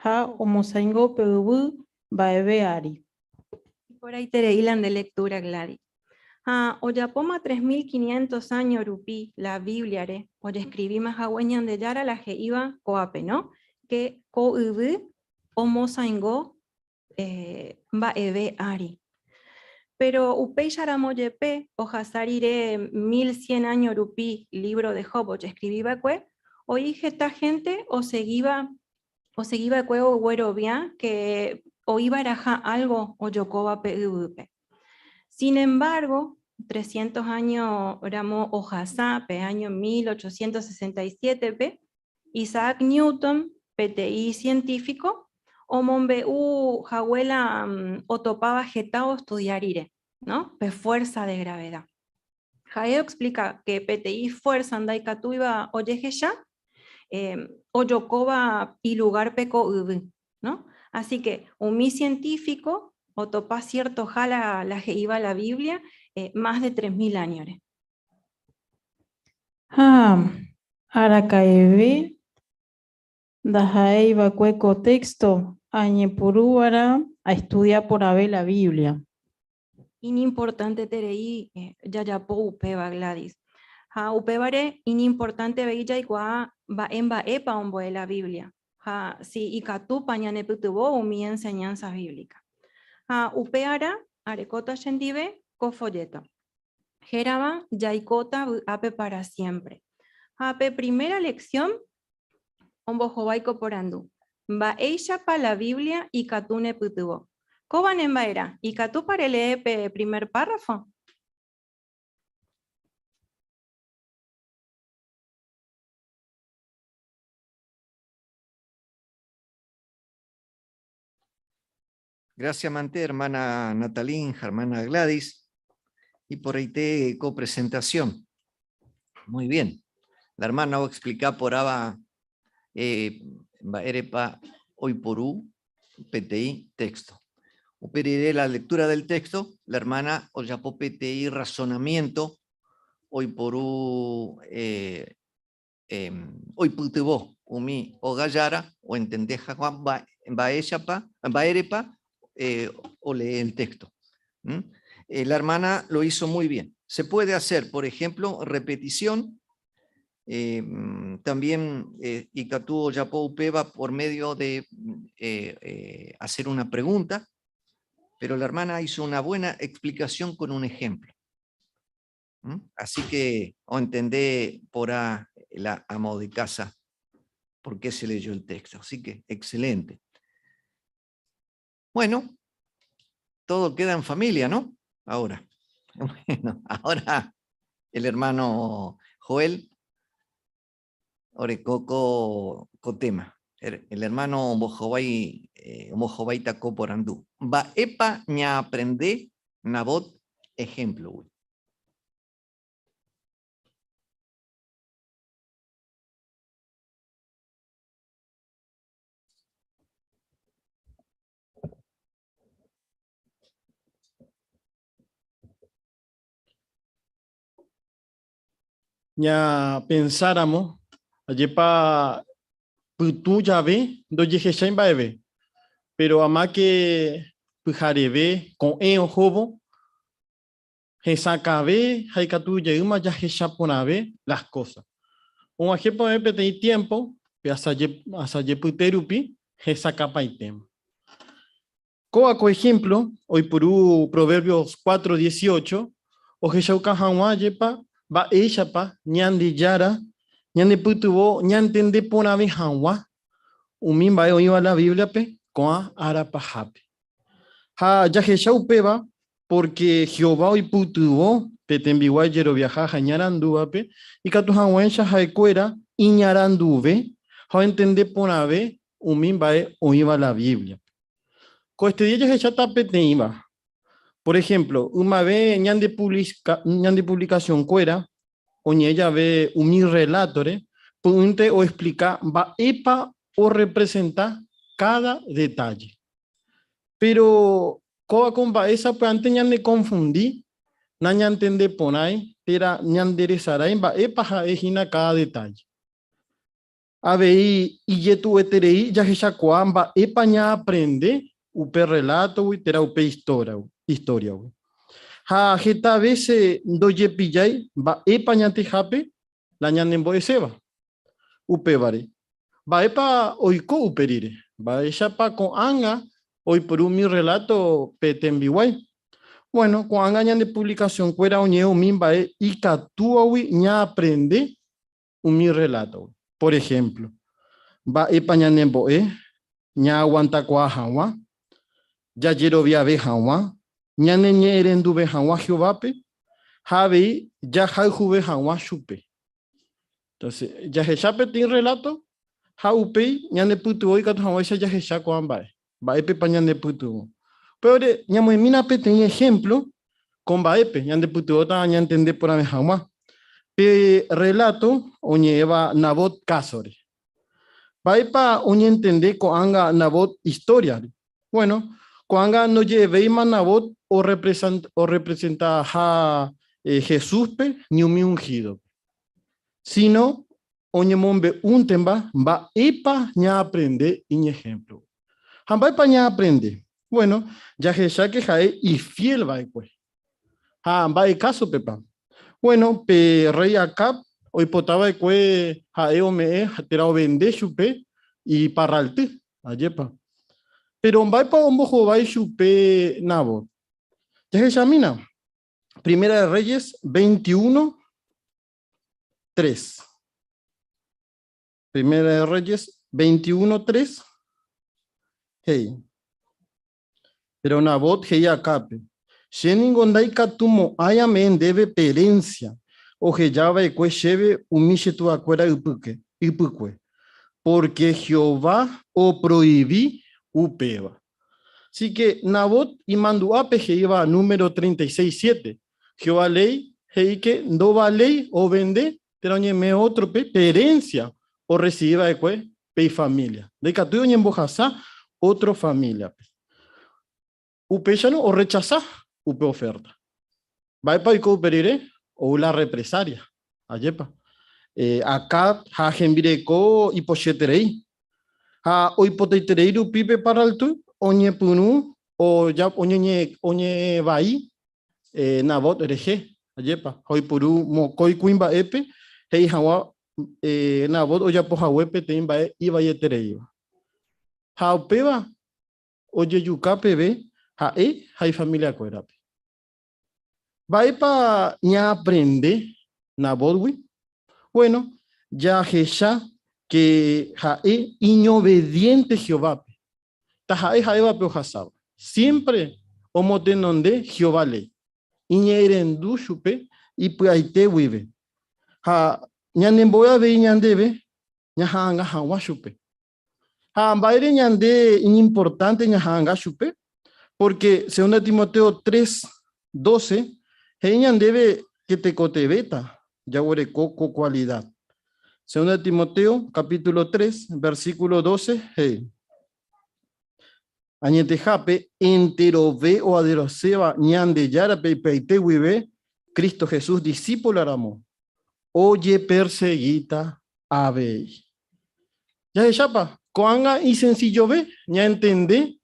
ha omosãingo pe yvy mba'eve ári. Iporãiterei la nde lectura, Gladys. Ha ojapóma 3500 áño rupi la Bíbliare ojeskrivíma hague Ñandejára la he'íva ko'ápe, no? Ke ko yvy omosãingo mba'eve ári. Péro upéicharamo jepe, ohasa rire 1100 áño rupi lívro de Job ojeskrivi va'ekue, oĩ heta hénte osegíva osegi va'ekue oguerovia ke oĩ va'erãha álgo ojokóva pe yvýpe. Sin embargo, 300 áño ramo ohasa pe áño 1867-pe, Isaac Newton, peteĩ científico, omombe'u hague la otopáva heta ostudia rire, no? Pe fuerza de gravedad. Ha'e oexplika ke peteĩ fuerza ndaikatúiva ojehecha, ojokóva ilugar-pe ko yvy, no? Así que umi científico otopa ciertoha la he'íva la Biblia más de 3000 áñore. Ha araka'eve ndaha'éi va'ekue ko téxto añepyrũva'erã aestudia porãve la Biblia. Iñimportanteterei jajapo upéva, Gladys. Ha upévare iñimportante avei jaikuaa mba'e mba'épa ombo'e la Biblia, ha si ikatúpa ñanepytyvõ umi enseñanza bíblica. Ha upearã arekóta chendive ko folleto, hérava Jaikóta vy'ápe para siempre. Ha pe primera lección ombohovái ko porandu, Mba'éichapa la Biblia ikatu nepytyvõ? Kóva ne mba'erã, ikatúpa relee pe primer párrafo? Gracias, mante, hermana Natalín, hermana Gladys, y por ahí te copresentación. Muy bien. La hermana explicar por aba mba'érepa oiporu peteĩ texto. Upe rire la lectura del texto, la hermana ojapo peteĩ razonamiento oiporu oipytyvõ umi óga jára oentende hag̃ua mba'éichapa, mba'érepa olee el texto. La hermana lo hizo muy bien. Se puede hacer, por ejemplo, repetición. También ikatu ojapo upéva por medio de hacer una pregunta, pero la hermana hizo una buena explicación con un ejemplo. Así que o entendé por a la amo de casa por qué se leyó el texto. Así que excelente. Bueno, todo queda en familia, ¿no? Ahora. Bueno, ahora el hermano Joel oreko ko tema. El hermano ombohovái, ombohováita ko porandu. Mba'épa ñaaprende Nabot ejemplo-gui? Ñapensáramo, ajépa pytũ jave ndojehechái mba'eve, péro amáke pyhareve ko'ẽ ohóvo, hesakãve ha ikatu jeýma jahecha porãve las kósa. Og̃uahẽ porãve peteĩ tiémpo pe asaje pyte rupi hesakãpaitéma. Kóva ko ehémplo oipuru Proverbios 4:18 ohechauka hag̃ua ajépa mba'éichapa Ñandejára ñanepytyvõ ñantende porãve hag̃ua umi mba'e oĩva la Bíbliape ko'ã ára pahápe. Ha jahecha upéva pórke Jehová oipytyvõ pe tembiguái jeroviaha ha iñarandúvape ikatu hag̃uáicha ha'ekuéra iñaranduve ha oentende porãve umi mba'e oĩva la Bíbliape. Koestedía jahecháta peteĩva. Por ejemplo, ymave ñande publica, ñande publicación-kuéra oñe'ẽ jave umi relato-re, py'ỹinte oexplika mba'épa orrepresenta káda detalle. Péro kóva ko mba'e sapy'ánte ñanekonfundi, nañantendeporãi térã ñanderesarái mba'épa ha'e hína káda detalle. Avei ijetu'ueterei jahechakuaa mba'épa ñaaprende upe rrelátogui térã upe istóriagui. Ha heta vése ndojepillái mba'épa ñantehápe la ñanembo'eséva. Upévare, mba'épa oiko upe rire? Mba'éichapa ko'ág̃a oiporu umi rreláto pe tembiguái? Bueno, ko'ág̃a ñande puvlikasionkuéra oñe'ẽ umi mba'e ikatúvagui ñaaprende umi rrelátogui. Por ehémplo, mba'épa ñanembo'e ñaaguantakuaa hag̃ua, jajeroviave hag̃ua, ñaneñe'ẽrenduve hag̃ua Jehovápe ha avei jahayhuve hag̃ua chupe. Entonces, jahecha peteĩ rreláto ha upéi ñanepytyvõ ikatu hag̃uáicha jahecha ko'ã mba'e. Mba'épepa ñanepytyvõ? Upévare, ñamoĩmína peteĩ ehémplo ko mba'épe ñandepytyvõta ñantende porãve hag̃ua pe rreláto oñe'ẽva Nabot kásore. Mba'épa oñentende ko'ág̃a Nabot istóriare? Bueno, ko'ág̃a ndoje'evéima Nabot orrepresentaha Jesúspe ni umi unhídope, síno oñemombe'úntema mba'épa ñaaprende iñehémplogui. Ha mba'épa ñaaprende? Bueno, jahecháke ha'e ifiél va'ekue. Ha mba'e kásopepa? Bueno, pe rréi Acab oipota va'ekue ha'e ome'ẽ térã ovende chupe iparralty, ajépa. Péro mba'épa ombohovái chupe Nabot? Jahechamína, Primera de Reyes 21, 3. Primera de Reyes 21, 3. He'i. Péro Nabot he'i Acábpe, Che ningo ndaikatumo'ãi ame'ẽ ndéve pe erénsia oheja va'ekue chéve umi che tuakuéra ypyke, ypykue, pórke Jehová oproivi upéva. Así ke Nabot imandu'a pe he'íva número 36, 7, Jehová léi he'i ke ndovaléi ovende térã oñeme'ẽ ótrope pe erénsia orresivi va'ekue pe ifamília. Ndaikatúi oñembohasa ótro famíliape. Upéicharõ orrechasa upe oférta. Mba'épa oiko upe rire? Ou la rrepresária. Ajépa. Acab ha hembireko ipochyeterei. Ha oipotaiterei rupi pe parralty oñepyrũ oñe'ẽ vai Nabot rehe, ajépa, ha oipuru mokõi kuimba'épe he'i hag̃ua Nabot ojapo hague peteĩ mba'e ivaietereíva. Ha upéva ojejuka peve ha'e ha ifamiliakuérape. Mba'épa ñaaprende Nabótgui? Bueno, jahecha ke ha'e iñobediénte Jehovápe, taha'e ha'évape ohasáva. Siémpre omotenonde Jehová léi, iñe'ẽrendu chupe ipy'aite guive. Ha ñanembo'e avei ñandéve ñaha'anga hag̃ua chupe. Ha mba'ére ñande iñimportánte ñaha'anga chupe? Pórke segunda Timoteo 3, 12 he'i ñandéve ke tekotevẽta jaguereko ko kualida. Segunda Timoteo capítulo 3, versículo 12 he'i, Añetehápe, enterove oadoraséva Ñandejárape ipy'aite guive Cristo Jesús disípulo ramo, ojepersegíta avei. Jahechápa, ko'ág̃a isensillove ñaentende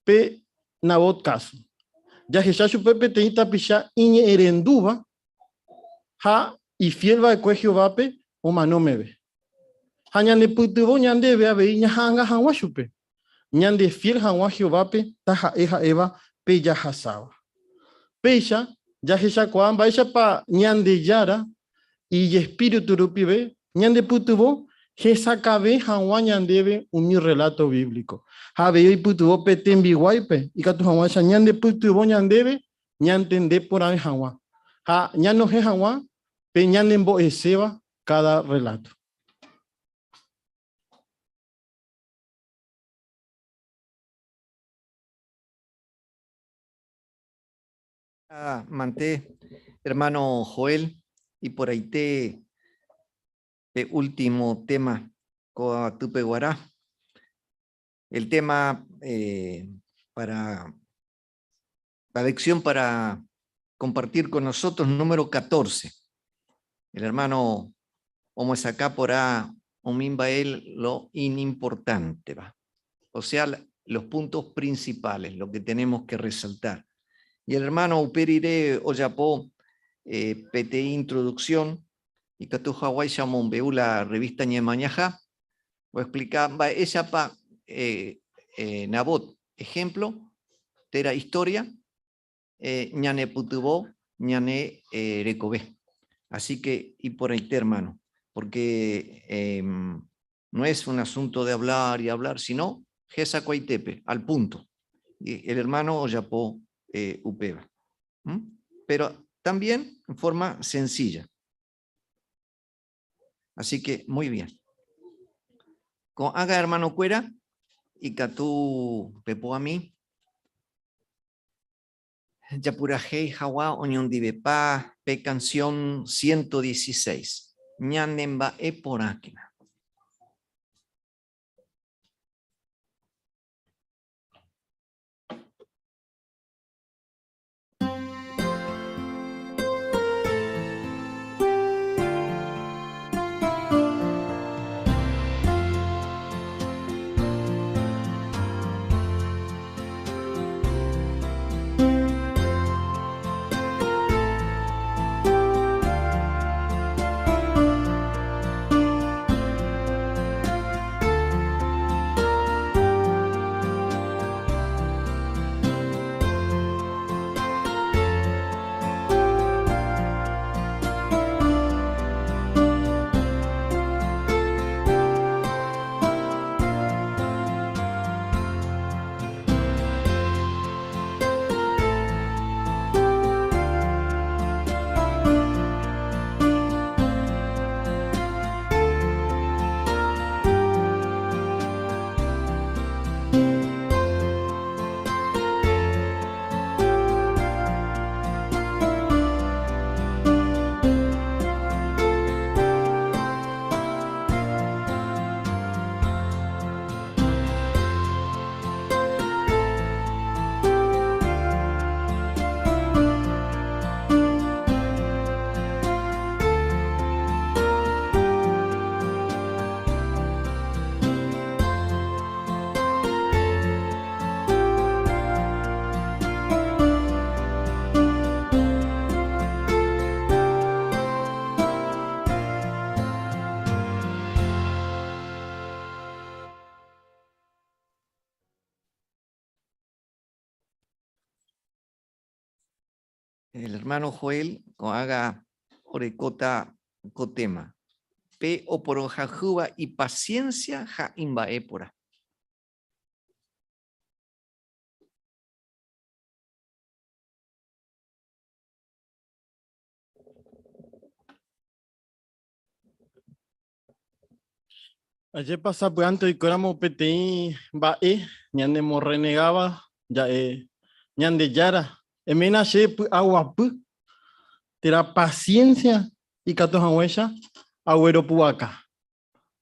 pe Nabot káso. Jahecha chupe peteĩ tapicha iñe'ẽrendúva ha ifiél va'ekue Jehovápe omano meve. Ha ñanepytyvõ ñandéve avei ñaha'anga hag̃ua chupe, ñandefiél hag̃ua Jehovápe taha'e ha'éva pe jahasáva. Péicha jahechakuaa mba'éichapa Ñandejára ijespíritu rupive ñandepytyvõ hesakãve hag̃ua ñandéve umi rreláto bíblico. Ha avei oipytyvõ pe tembiguáipe ikatu hag̃uáicha ñandepytyvõ ñandéve ñantende porãve hag̃ua ha ñanohẽ hag̃ua pe ñanembo'eséva káda rreláto. Ah, Manté, hermano Joel, y por ahí te último tema, Coatupeguará. El tema para la lección para compartir con nosotros, número 14. El hermano Omoesacápora Omimbael, lo inimportante, va. O sea, los puntos principales, lo que tenemos que resaltar. Y el hermano Uperire Oyapó, PTI Introducción, y Catu Hawaii Shamonbeu, la revista Ñemañajá, voy a explicar, va, ella pa Nabot, ejemplo, tera historia, ñane putubó, ñane recobé. Así que, y por ahí, hermano, porque no es un asunto de hablar y hablar, sino Jesacuaitepe, al punto. Y el hermano Oyapó Upeba. Pero también en forma sencilla. Así que, muy bien. Con haga hermano cuera y catú pepo a mí. Yapurajei Hawa Oñondivepa, P canción 116. Ñanemba eporáquina. El hermano Joel haga orecota cotema. Pe oporojajuba y paciencia ja imbaépora. Ayer pasaba pues antes y coramos PTI ba e, ñande mo renegaba, ya e, ñande yara. Emena she pu agua pu, tera paciencia y cato jahuecha, agüero puaca.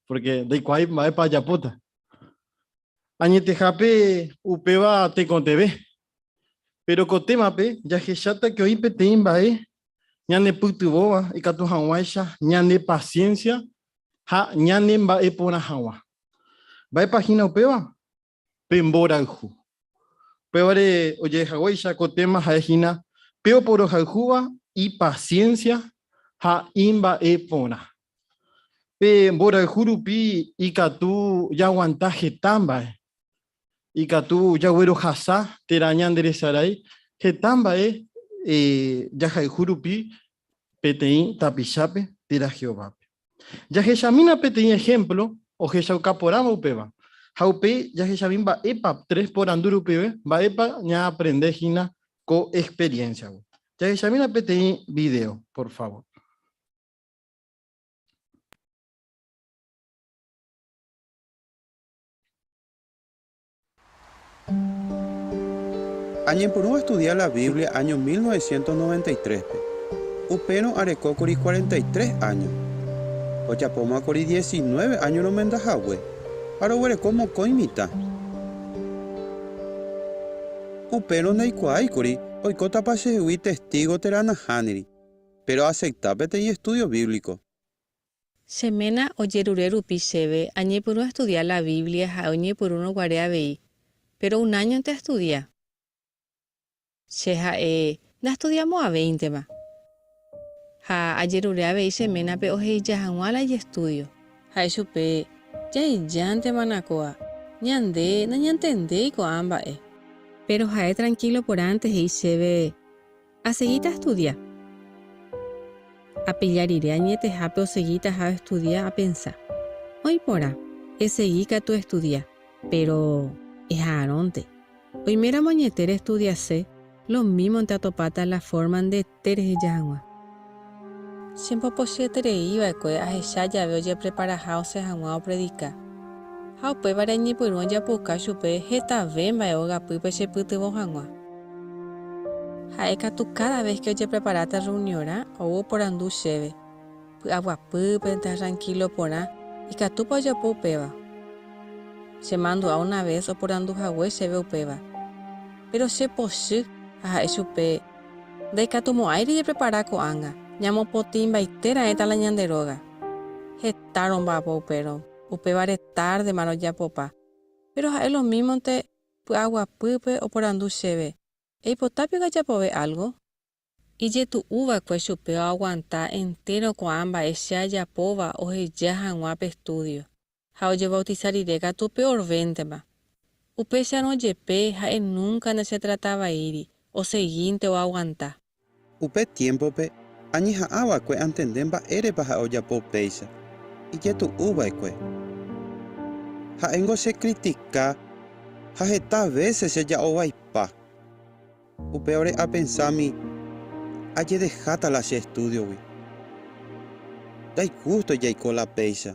Porque de cuay va pa yapota. Añete jape upeba te contebe. Pero cotema pe, ya jechata que hoy PTI ba e, ñande putuboa y cato jahuecha, ñande paciencia, ja ñande ba e pona jawa. Ba e página upeba, pemborauju. Peore, oye, jahuecha, cotema, jaejina, peo poro jajuba y paciencia, ja imba e pona. Pe mbora jurupi y katu ya aguantaje tamba. Y katu ya güero jasa, terañan derezaray, jetamba e, ya jurupi, peteí tapichape, tera Jehová. Ya jechamina peteí ejemplo, o jechaucaporama upeba. Jaupe, ya jechamín ba epa, 3 por anduru pebe, ba epa, ña aprende jina co experiencia. Ya jechamina peteí video, por favor. Añepyrũ astudia la Biblia áño 1993-pe. Upérõ arekókuri 43 áño. Ojapómakuri 19 áño romendahague, ha roguereko mokõi mitã. Upérõ ndaikuaáikuri oikótapa chehegui Testígo térã nahániri, péro aacepta peteĩ estúdio bíblico. Che ména ojerure rupi chéve añepyrũ astudia la Biblia ha'e oñepyrũrõ guare avei, péro un áñonte astudia. Che ha'e ndastudiamo'ãvéintema. Ha ajerure avei che ménape oheja hag̃ua la ijestúdio. Ha'e chupe, Jahejántemana kóa, ñande nañantendéi ko'ã mba'e. Péro ha'e trankílo porãnte he'i chéve, Asegíta astudia. Apilla rire añetehápe osegítaha oestudia apensa, Oĩ porã, esegi katu estudia, péro eha'arõnte. Oiméramo añete restudiase, lomímonte atopáta la fórma ndete reheja hag̃ua. Chembopochyeterei va'ekue ahecha jave ojepreparaha osẽ hag̃ua opredika. Ha upévare añepyrũ ajapoka chupe hetave mba'e ogapýpe chepytyvõ hag̃ua. Ha'e katu káda ves ke ojepreparáta rreuniorã ou oporandu chéve, Py'aguapýpente ha trankílo porã, ikatúpa ojapo upéva? Chemandu'a una ves oporandu hague chéve upéva. Péro che pochy ha ha'e chupe, Ndaikatumo'ãi rejeprepara ko'ág̃a, ñamopotĩmbaite raẽta la ñande róga. Heta romba'apo upérõ, upévare tárdema rojapopa. Péro ha'e lomímonte py'aguapýpe oporandu chéve, Eipota piko ajapove álgo? Ijetu'u va'ekue chupe oaguanta entéro ko'ã mba'e che ajapóva oheja hag̃ua pe estúdio, ha ojevautisa rire katu peorvéntema. Upéicharõ jepe ha'e núnka ndachetratavaíri, osegínte oaguanta. Upe tiémpope añeha'ã va'ekue antende mba'érepa ha'e ojapo péicha. Ijetu'u va'ekue. Ha'éngo chekritika ha heta vése cheja'ovaipa. Upévare apensámi ajedeháta la che estúdiogui. Ndaigústoi jaiko la péicha.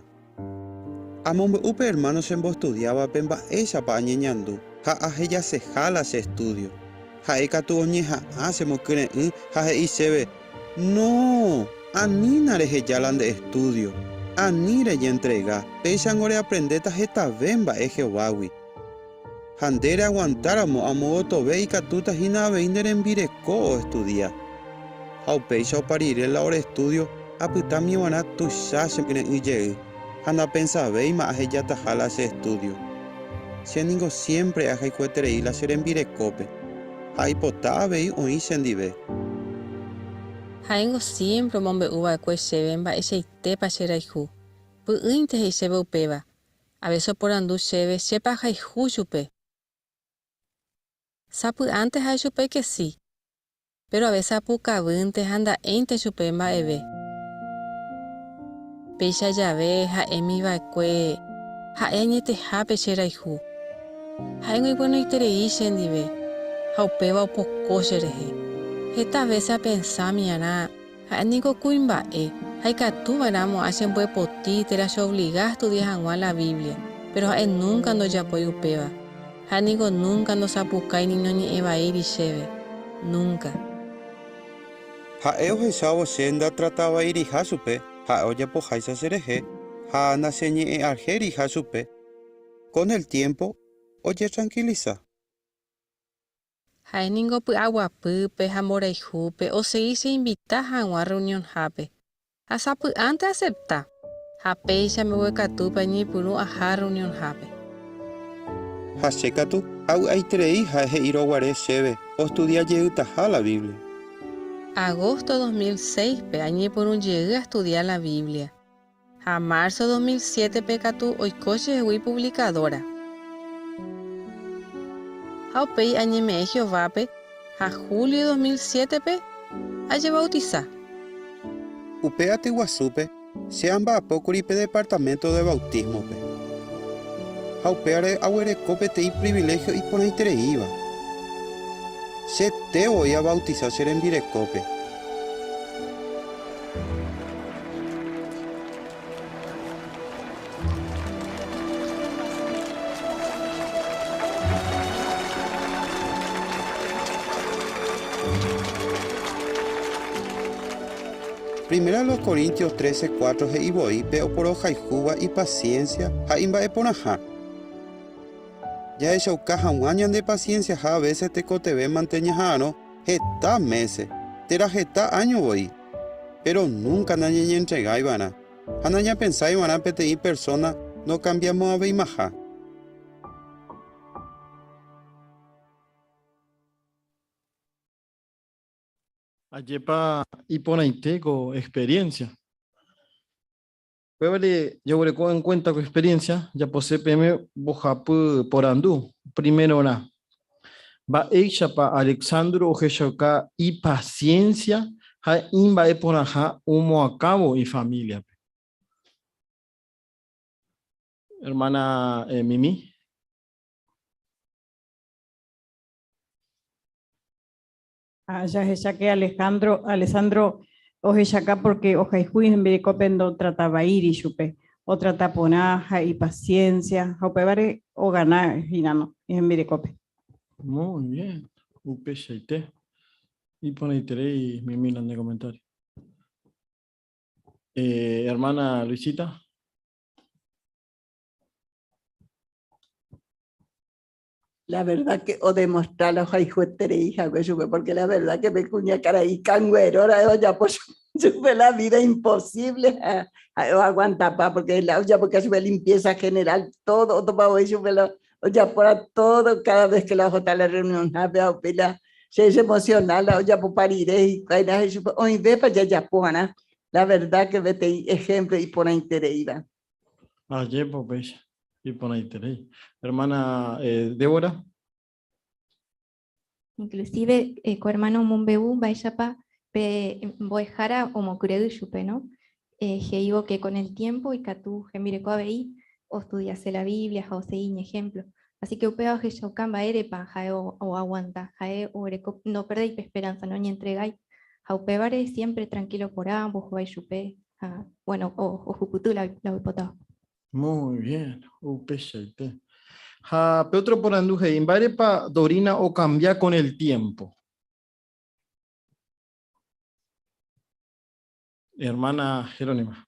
Amombe'u pe ermáno chembostudiávape mba'éichapa añeñandu ha ahejaseha la che estúdio. Ha'e katu oñeha'ã chemokyre'ỹ ha he'i chéve, No! Anína reheja la nde estúdio. Ani rejentrega, péichango reaprendéta hetave mba'e Jehovágui. Ha nde reaguantáramo amo gotove ikatúta hína avei nde rembireko oestudia. Ha upéicha opa rire la ore estúdio apytámi va'erã tuicha chekyre'ỹ jey ha ndapensavéima ahejataha la che estúdio. Che ningo siémpre ahayhueterei la che rembirekópe ha aipota avei oĩ chendive. Ha'éngo siémpre omombe'u va'ekue chéve mba'eichaitépa che rayhu. Py'ỹinte he'i chéve upéva, Avese oporandu chéve chépa ahayhu chupe. Sapy'ánte ha'e chupe ke si, péro avese apukavýnte ha nda'éinte chupe mba'eve. Péicha jave ha'émi va'ekue ha'e añetehápe che rayhu. Ha'éngo iguenoiterei chendive ha upéva opoko cherehe. Heta vése apensámiarã Ha'e niko kuimba'e, ha ikatu va'erã mo'ã chembyepoti térã cheovliga astudia hag̃ua la Biblia, péro ha'e núnka ndojapói upéva. Ha'e niko núnka ndosapukái ni noñe'ẽvaíri chéve. Núnka. Ha'e ohechávo che ndatratavairiha chupe, ha'e ojapoháicha cherehe, ha nacheñe'ẽ'arheriha chupe, kon el tiémpo ojetrankilisa. Ha'e ningo py'aguapýpe ha mborayhúpe osegi cheinvita hag̃ua rreunionhápe. Ha sapy'ánte aasepta, ha péicha mbeguekatúpe añepyrũ aha rreunionhápe. Ha che katu avy'aiterei ha'e he'írõ guare chéve ostudia jeytaha la Biblia. Agosto 2006-pe añepyrũ jey astudia la Biblia. Ha marzo 2007-pe katu oiko chehegui puvlikadóra. Ha upéi añeme'ẽ Jehovápe ha julio 2007-pe ajevautisa. Upe aty guasúpe che amba'apókuri pe departaménto de vautísmope. Ha upévare aguereko peteĩ priviléhio iporãitereíva. Chete voi abautisa che rembirekópe. Primera a los Corintios 13, 4 he'i voi pe oporohayhúva ipasiénsia ha imba'eporãha. Jahechauka hag̃ua ñande pasiensiaha avése tekotevẽmante ñaha'arõ heta mése, térã heta áño voi. Péro núnka nañañentregái va'erã ha nañapensái va'erã peteĩ persóna nokambiamo'ãveimaha. Ajépa iporãite ko experiencia. Upévare jaguereko en cuenta ko experiencia, japose peẽme mbohapy porandu. Primerorã, mba'éichapa Alexandru ohechauka ipasiénsia ha imba'eporãha omoakãvo ifamíliape? Hermana Mimi. Ha jahecha que Alejandro, Alessandro ohechaka porque ohayhu hembirekópe ndotratavaíri chupe, otrata porã ha ipaciencia ha upévare ogana hína no hembirekópe. Muy bien, upeichaite. Iporãiterei Mimi la nde comentario. Eh, hermana Luisita. La verdad que o demostrar ohayhueterei hague chupe, porque la verdad que pe kuñakarai ikanguero ra'e ojapo chupe la vida imposible ha ha'e oaguantapa, porque la ojapoka chupe limpieza general, todo otopa voi chupe la ojapóra todo cada vez que la ohota la reunionhápe ha upéi la che chemociona la ojapopa rire hikuái la he'i chupe oĩvépa jajapo'arã, la verdad que peteĩ ejemplo iporãitereíva. Ajépa upéicha. Iporãiterei. Hermana eh, Débora. Inclusive eh, ko hermano omombe'u mba'éichapa pe mbo'ehára omokyre'ỹ chupe, no? Eh, he'ívo que con el tiempo ikatu hembireko avei ostudiase la Biblia ha osegi iñejemplo. Así que upéva ohechauka mba'érepa ha'e oaguanta, ha'e oreko noperdéi pe esperanza, noñentregái. Ha upévare siempre tranquilo porã ombohovái chupe ha bueno, ohupyty la oipotáva. Muy bien, upeichaite. Ha pe otro porandu he'i, mba'érepa Dorina okambia con el tiempo? Hermana Jerónima.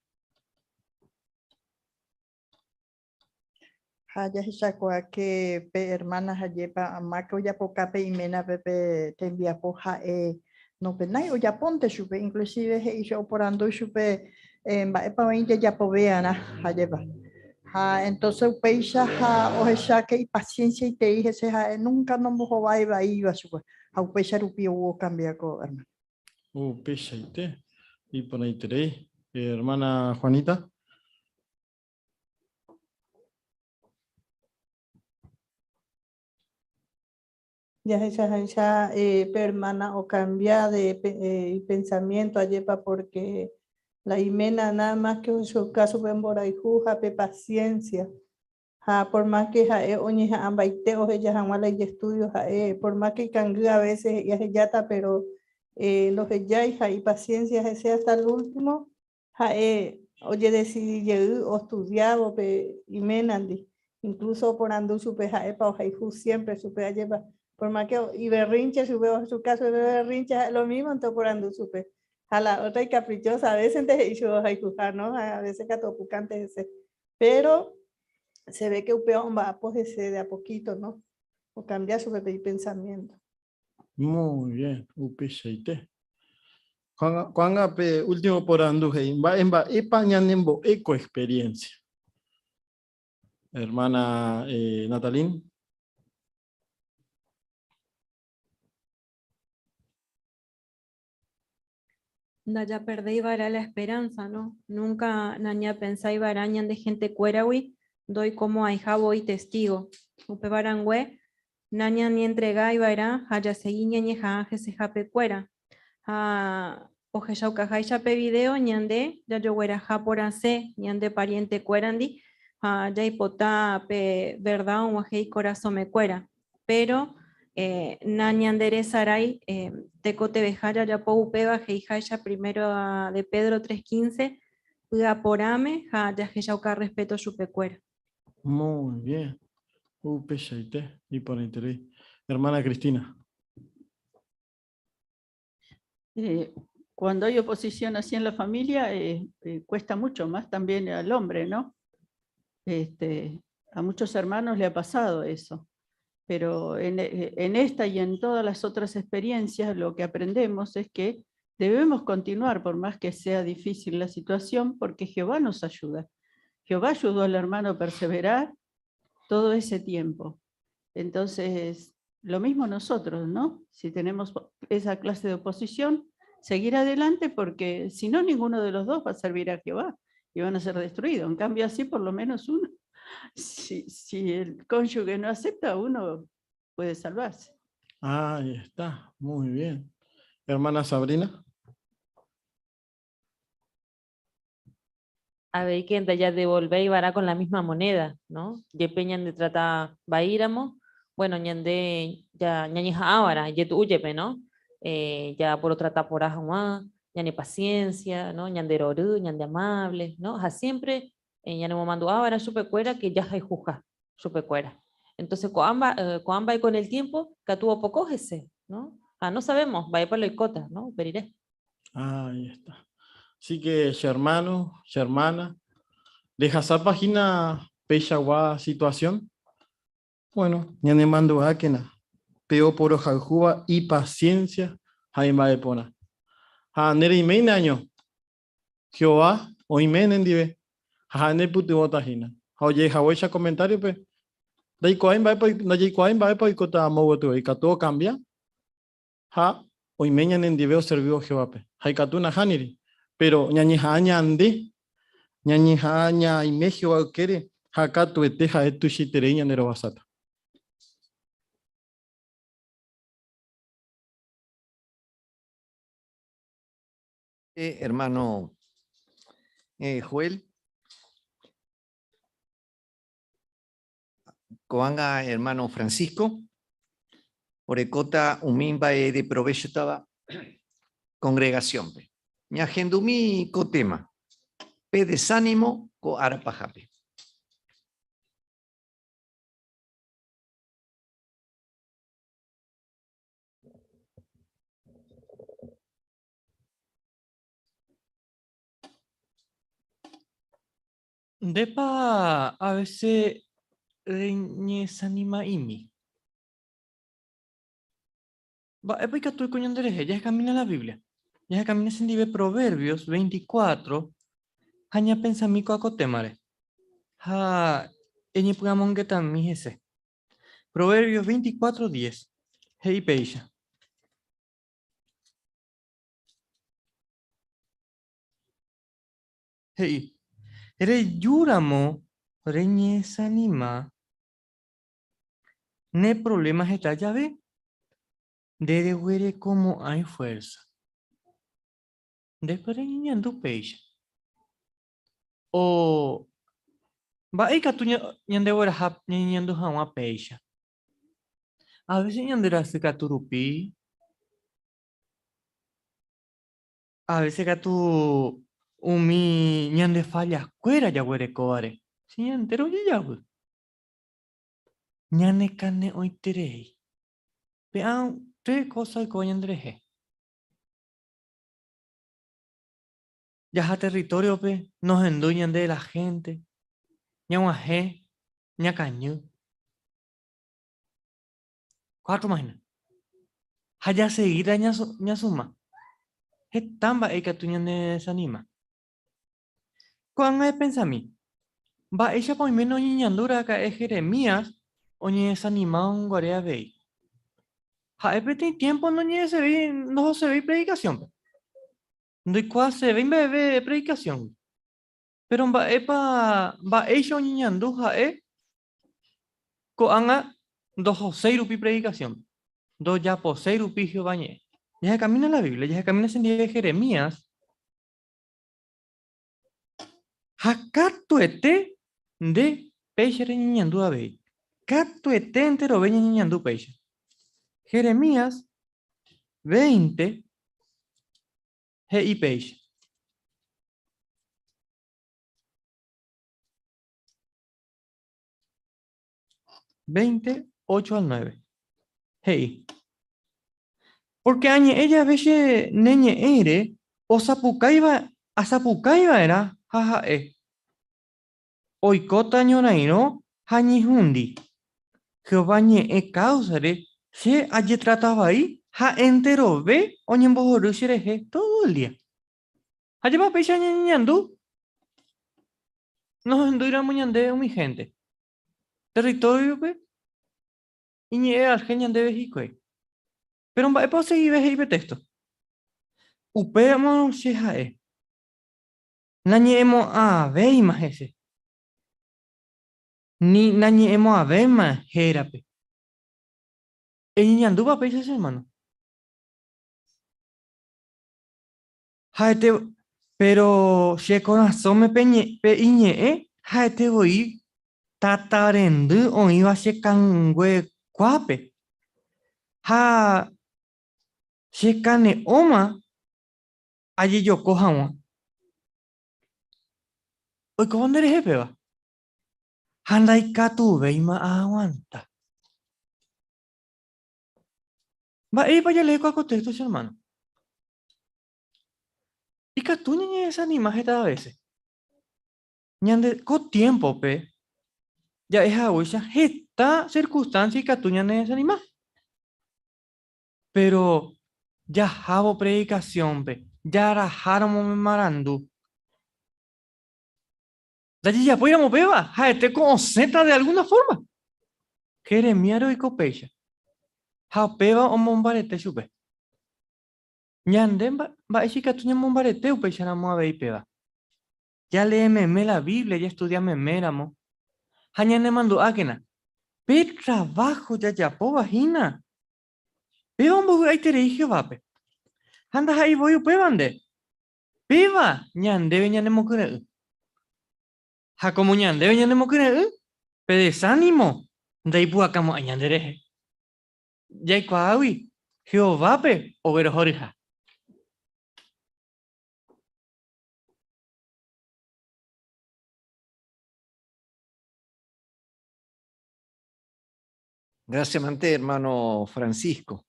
Ha jahechakuaa ke pe hermana hajépa amáke ojapoka pe iménape pe tembiapo ha'e nopenái ojapónte chupe, inclusive he'i che oporandu chupe mba'épa oĩ jajapove'arã hajépa. Ha entonces upéicha ha ohecha ke ipacienciaitei hese ha'e nunca nombohovái vaíva chupe ha upéicha rupi ou okambia ko hermana. Upeichaite, iporãiterei. Hermana Juanita. Jahechaháicha eh, pe hermana okambia de eh, ipensamiento ajépa porque la iména nada más que ohechuka chupe mborayhu ha pe paciencia. Ha por más que ha'e oñeha'ãmbaite oheja hag̃ua la ijestudio ha'e por más que ikangy a veces he'i ahejáta pero eh, ndohejái ha ipaciencia hese hasta el último Ha'e ojedesidi jey ostudiávo pe iménandi, incluso oporandu chupe ha'épa ohayhu siempre chupe ajépa, por más que iberrinche chupe ohechuka chupe pe berrinche ha'e lo mismonte oporandu chupe. Ha la otra icaprichosa, a vécente he'i chupe ohayhuha, no? Ha a veces katu opukánte hese. Pero se ve que upéva omba'apo hese de a poquito, no? Okambia chupe pe ipensamiento. Muy bien, upeichaite. Ko'ág̃a pe último porandu he'i, mba'e mba'épa ñanembo'e ko experiencia? Hermana eh, Natalín. Ndajaperdéi va'erã la esperanza, no? Nunca nañapensái va'erã ñande gentekuéragui ndoikomo'ãiha voi testigo. Upéva rangue nañañentregái va'erã ha jasegi ñañeha'ã hesehapekuéra. Ha ohechaukaháicha pe video ñande jajogueraha porãse ñande parientekuérandi ha jaipota pe verdad og̃uahẽ ikorasõmekuéra. Péro nañanderesarái tekotevẽha jajapo upéva he'iháicha primero de Pedro 3:15, py'aporãme ha jahechauka respeto chupekuéra. Muy bien. Upeichaite, iporãiterei. Hermana Cristina. Eh, Cuando hay oposición así en la familia, cuesta mucho más también al hombre, ¿no? Este, a muchos hermanos le ha pasado eso. Pero en esta y en todas las otras experiencias lo que aprendemos es que debemos continuar por más que sea difícil la situación, porque Jehová nos ayuda. Jehová ayudó al hermano a perseverar todo ese tiempo. Entonces, lo mismo nosotros, ¿no? Si tenemos esa clase de oposición, seguir adelante, porque si no, ninguno de los dos va a servir a Jehová y van a ser destruidos. En cambio, así por lo menos uno, si el cónyuge no acepta, uno puede salvarse. Ahí está, muy bien. Hermana Sabrina. A ver, que ya devolver y vará con la misma moneda, ¿no? Yepe ñande trata vaíramo, bueno, ñande ya ñañija ávara, yetu uyepe, ¿no? Ya por otra por ñane paciencia, ¿no? Ñande roru, ñande amable, ¿no? Ja siempre, ñane momando ávara, supecuera, que ya hay juja, supecuera. Entonces, coamba y con el tiempo, que tuvo poco ese, ¿no? Ah, no sabemos, va a ir por la icota, ¿no? Periré. Ahí está. Así que, hermano, hermana, deja esa página peixagua situación. Bueno, ñane mando a kena. Peo por ojaljuba y paciencia, jaima de pona. Ja, nere imeine año. Jehová, oimene ndive. Ja, ne puti botajina. Ja, oye, ja, oye, comentario, pe. Daikoain ba epo, daikoain ba epo ikota mogotu, ikatuo cambia. Ja, oimeña nendive o servio Jehová pe. Ja, ikatuna haniri. Pero ñañeja ñande, ñañeja ña ime Jehová kere, ja katuete ja etu shitere ñanero basata. Hermano Joel. Coanga, hermano Francisco. Orecota, umimba e de provecho estaba congregación. Ñagendumi cotema. Pe desánimo co arapajape. Depa a veces reñesanima imi. Va, es porque tú coño Andrés, ya camina la Biblia. Ya camina sin dive Proverbios 24. Haña pensamico acotemare. Ha, eñe pugamongueta mi ese. Proverbios 24, 10. Hey, peisha. Hey. Ere yuramo reñesanima. Ne problemas está llave. De huere como hay fuerza. Después de peixe. O va a tu ñande huera hap ñando jauma peixe. A veces ñande hace caturupi. A veces catu umi ñande falla cuera ya huere coare. Si ñantero ya ya. Ñane cane oiterei. Vean tres cosas que ñandreje. Ya ja territorio pe, nos enduñan de la gente. Ñaguajé, ñacañú. Cuatro más. Haya seguida ñasuma. Hetamba eka tu ñane desanima. Cuando me pensa a mí, va ella por menos ñandura acá es Jeremías o ñe desanima un guarea vei. Ja, es tiempo no ñe se ve, no se ve predicación. No hay cual se ve bebé predicación. Pero va epa, va ella o ñanduja e coanga dos josé rupi predicación. Dos ya posei rupi Jehová ñe. Ya se camina la Biblia, ya se camina en día de Jeremías. Jacatuete de peixe ñandú abey. Catuete entero beña ñandú peixe. Jeremías 20 G I peixe. 20, 8 al 9. Hey. Porque añe ella vexe neñe ere, Osapukáiva asapukáiva'erã ha ha'e oikóta ñorairõ ha ñehundi. Jehová ñe'ẽ káusare che ajetrata vai ha enterove oñembohory cherehe tódo el día. Ha jepa péicha ñañeñandu nohendúiramo ñande umi hénte. Territóriope iñe'ẽ arhél ñandéve hikuái. Péro mba'épa osegive he'i pe téxto? Upéramo che ha'e, Nañe'ẽmo'ãvéima hese, ni nañe'ẽmo'ãvéima hérape. Eñeñandúpa péicha che hermano? Ha'ete, péro che korasõme pe iñe'ẽ ha'ete voi tata rendy oĩva che kangue kuápe, ha che kane'õma ajejoko hag̃ua. Oikóva nderehe péva, ha ndaikatuvéima aaguanta. Mba'épa jaleékua ko téxto che ermáno? Ikatu ñañedesanima heta vése. Ñande ko tiémpope ja'e haguéicha heta sirkunstánsia ikatu ñanedesanima. Péro jahávo predikasiónpe, jaraháramo pe marandu, ndajejapóiramo péva, ha'ete ko osẽta de algúna fórma. Jeremíasre oiko péicha, ha upéva omombarete chupe. Ñande mba'éicha ikatu ñamombarete upéicharamo avei péva? Jalee meme la Biblia jastudia meméramo ha ñanemandu'ákena, pe traváho jajapóva hína, péva ombovy'aiterei Jehovápe. Ha ndaha'éi voi upéva nde, péva ñandéve ñanemokyre'ỹ. Ha kómo ñandéve ñanemokyre'ỹ, pe desánimo ndaipu'akamo'ãi ñanderehe. Jaikuaágui Jehovápe oguerohoryha. Gracias, Mante, hermano Francisco.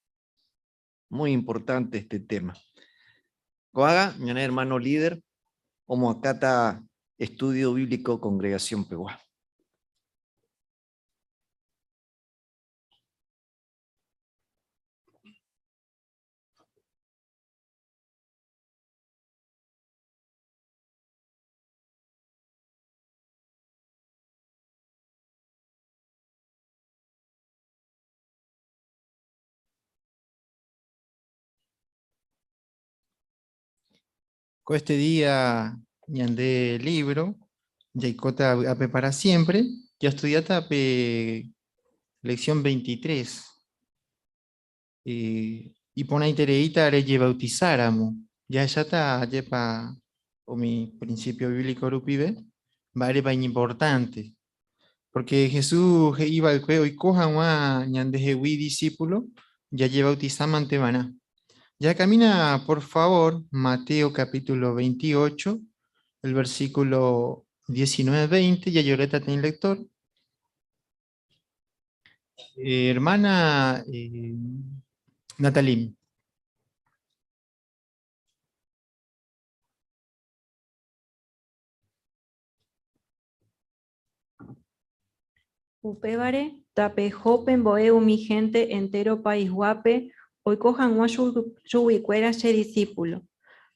Muy importante este tema. Ko'ágã, ñane hermano líder, omoakãta estudio bíblico congregación pegua. Ko este día ñande libro, jaikóta vy'ápe para siempre, jastudiáta pe lección 23. Iporãitereíta rejebautizáramo, jahecháta ajépa umi principio bíblico rupive, mba'érepa iñimportánte. Porque Jesús he'i va'ekue oiko hag̃ua ñandehegui discípulo, jajebautizámante va'erã. Jakamina, por favor, Mateo capítulo 28, el versículo 19-20, jajoréta teĩ lector. Hermana Natalie. Upévare, tapeho pembo'e umi hénte entéro paisguápe oiko hag̃ua chuguikuéra che disípulo,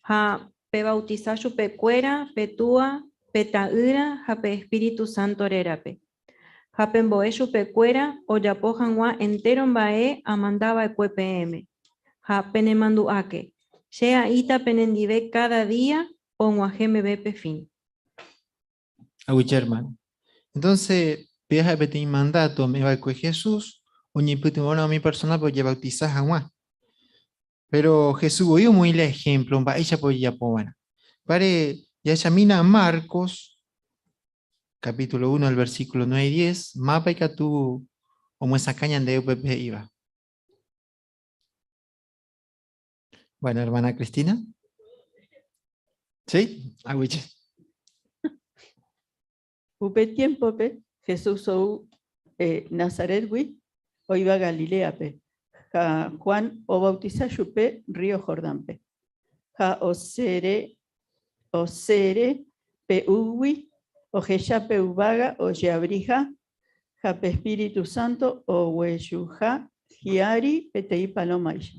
ha pevautisa chupekuéra pe Túa, pe Ta'ýra ha pe espíritu sánto rérape. Ha pembo'e chupekuéra ojapo hag̃ua entéro mba'e amanda va'ekue peẽme. Ha penemandu'áke, che aĩta penendive káda día og̃uahẽ meve pe fin. Aguyje hermano. Entonces, péva ha'e peteĩ mandato ome'ẽ va'ekue Jesús oñepytyvõrõ umi persónape ojebautisa hag̃ua. Péro Jesús voi omoĩ la ehémplo mba'éichapa ojejapo va'erã. Pare jahechamína Marcos capítulo 1, el versículo 9 y 10, mápa ikatu omyesakã ñandéve upépe he'íva. Bueno, hermana Cristina. Sí, aguyje. Upe tiémpope Jesús ou Nazarétgui oĩva Galiléape, ha Juan ovautisa chupe rrío Jordánpe. Ha osẽre, osẽre pe ýgui, ohecha pe yvága ojeavriha ha pe Espíritu Santo oguejyha hi'ári peteĩ palómaicha.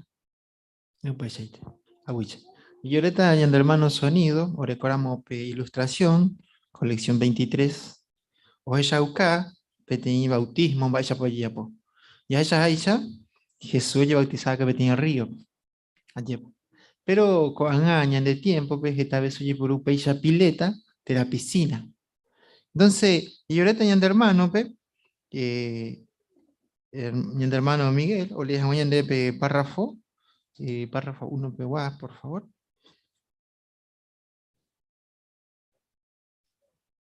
Upeichaite. Aguyje. Violeta ñande hermano sonido, orekóramo pe ilustración, colección 23, ohechauka peteĩ bautismo mba'éichapa ojejapo. Jahechaháicha, Jesús ojebautizaba peteĩ río. Ajépa. Pero ko'ág̃a ñande tiempo-pe heta vez ojepuru upéicha pileta térã piscina. Entonces, Violeta ñande hermano-pe, eh, ñande hermano Miguel, olee hag̃ua ñande pe párrafo, párrafo 1 pegua, por favor.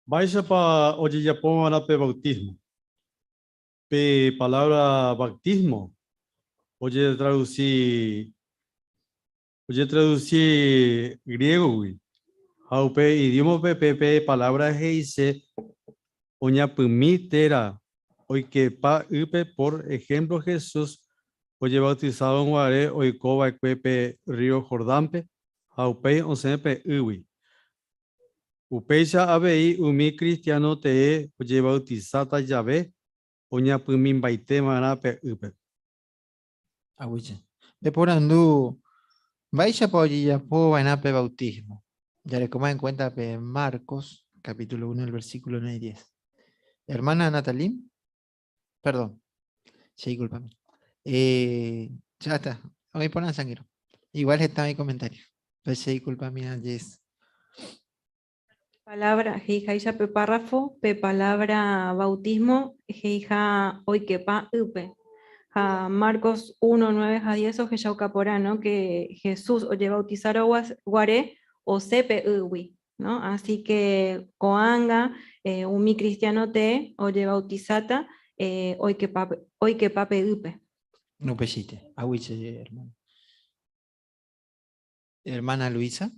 Mba'éichapa ojejapova'erã pe bautismo? Pe palabra bautismo ojetraduci ojetraduci griego-gui ha upe idioma-pe pe pe palabra he'ise oñapymi térã oikepa ýpe, por ejemplo Jesús ojebautizado guare oiko va'ekue pe río Jordán-pe ha upéi osẽ pe ýgui. Upéicha avei umi kristiáno tee ojebautisáta jave oñapymimbaite va'erã pe ýpe. Aguyje. Peporandu, Mba'éichapa ojejapo va'erã pe bautismo? Jarekóma en cuenta pe Marcos, capítulo 1, el versículo 9 y 10. Hermana Natalie, perdón, sí, discúlpame. Ya está, hoy por sanguero. Igual está mi comentario. Pues disculpa, mía, Jess. Palabra, he'iháicha pe párrafo, pe palabra bautismo, he'iha oikepa ýpe. Ha Marcos 1, 9 ha 10 ohechauka porã, ¿no? Que Jesús ojebautizárõ guare osẽ pe ýgui, ¿no? Así que ko'ág̃a umi cristiano tee ojebautizáta oikepa, oikepa pe ýpe. Upeichaite, aguyje, hermano. Hermana Luisa.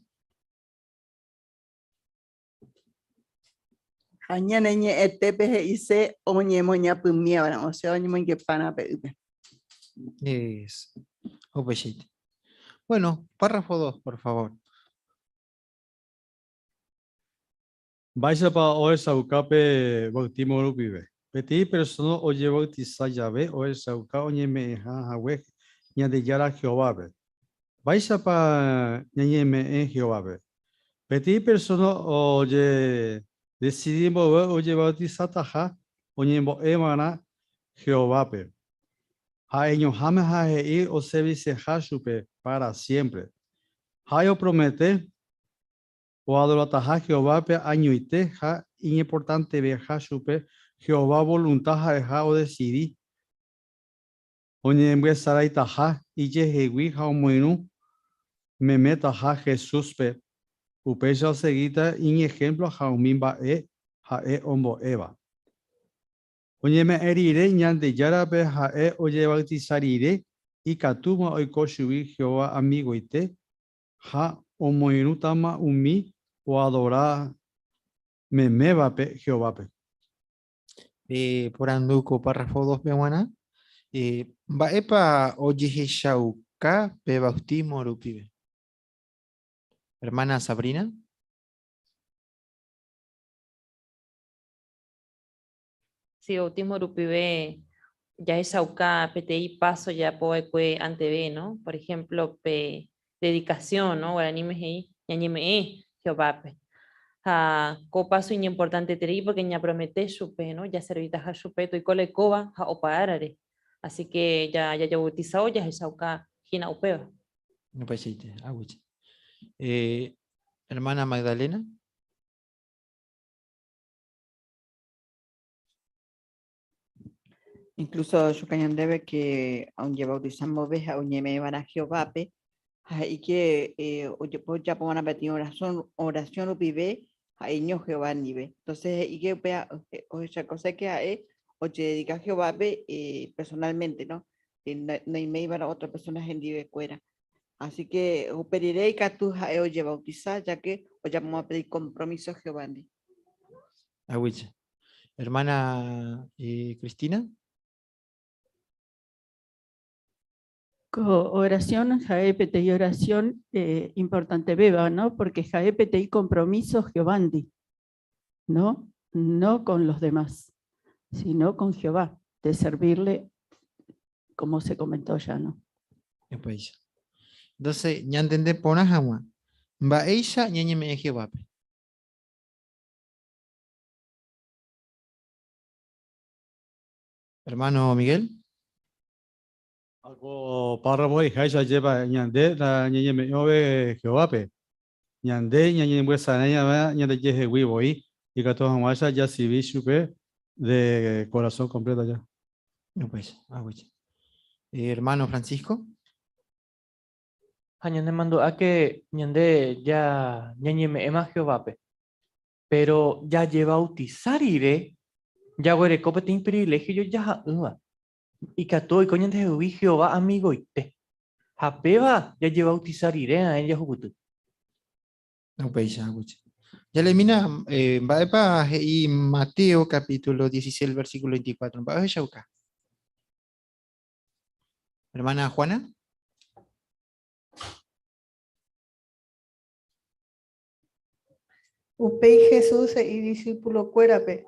Ha ñane ñe'ẽtépe he'ise oñemoñapymíavarã, osea oñemoingepárã pe ýpe. Es. Upeichaite. Bueno, párrafo 2, por favor. Mba'éichapa ohechauka pe bautismo rupive? Peteĩ persona ojebautisa jave ohechauka oñeme'ẽha hague Ñandejára Jehovápe. Mba'éichapa ñañeme'ẽ Jehovápe? Peteĩ persona ojedesidi mboyve ojebautisataha oñembo'e va'erã Jehovápe. Ha'eñoháme ha he'i oserviseha chupe pára siémpre. Ha'e opromete oadorataha Jehovápe añoite ha iñimportanteveha chupe Jehová volunta ha'eha odesidi oñembyesaraitaha ijehegui ha omoirũ memetaha Jesúspe, upéicha osegíta iñehémplo ha umi mba'e ha'e ombo'éva. Oñeme'ẽ rire Ñandejárape ha'e ojebautisa rire ikatúma oiko chugui Jehová amigoite ha omoirũtama umi oadora memévape Jehovápe. Porandu ko párrafo 2-pe g̃uarã, Mba'épa ojehechauka pe bautismo rupive? Hermana Sabrina. Sí, bautismo rupive jahechauka peteĩ paso jajapova'ekue anteve, no? Por ejemplo, pe dedicación, no? Guaraníme he'i ñañeme'ẽ Jehovápe. Ha ko paso iñimportanteterei porque ñapromete chupe, no? Jaservitaha chupe toiko la oikóva ha opa árare. Así que ja jajebautizao jahechauka hína upéva. Upeichaite, aguyje. Hermana Magdalena. Incluso ohechuka ñandéve que ojebautiza mboyve ha oñeme'ẽva'erã Jehovápe, ha he'i que ojapova'erã peteĩ oración, oración rupive ha'eño Jehová ndive. Entonces he'i que upéva ohechakose que ha'e ojededika Jehovápe personalmente, no? Noiméiva'erã otra persona hendivekuéra. Así que upe rire ikatu ha'e ojebautiza, ya que ojapóma peteĩ compromiso Jehová ndi. Aguyje. Hermana Cristina. Oración, ha'e peteĩ oración importante beba, ¿no? Porque ha'e peteĩ compromiso Jehovándi, ¿no? No con los demás, sino con Jehová, de servirle, como se comentó ya, ¿no? Upéicha. Entonces, ñantende porã hag̃ua. Mba'éicha ñañeme'ẽ Jehovápe. Hermano Miguel. Ko párrafo he'iháicha ajépa ñande ñañeme'ẽve Jehovápe. Ñande ñañembyesarã ñandejehegui voi ikatu hag̃uáicha jasivi chupe de corazón completo ya. Upéicha, aguyje. Hermano Francisco. Ha ñanemandu'áke ñande ya ñañeme'ẽma Jehovápe. Pero jajebautisa rire, jaguereko peteĩ privilegio jajaha'ỹva. Ikatu oiko ñandehegui Jehová amigoite. Ha péva jajebautisa rire ae jahupyty. Upéicha, aguyje. Jalemína mba'épa he'i Mateo capítulo 16, versículo 24. Mba'e ohechauka? Hermana Juana. Upéi Jesús he'i discípulo-kuérape,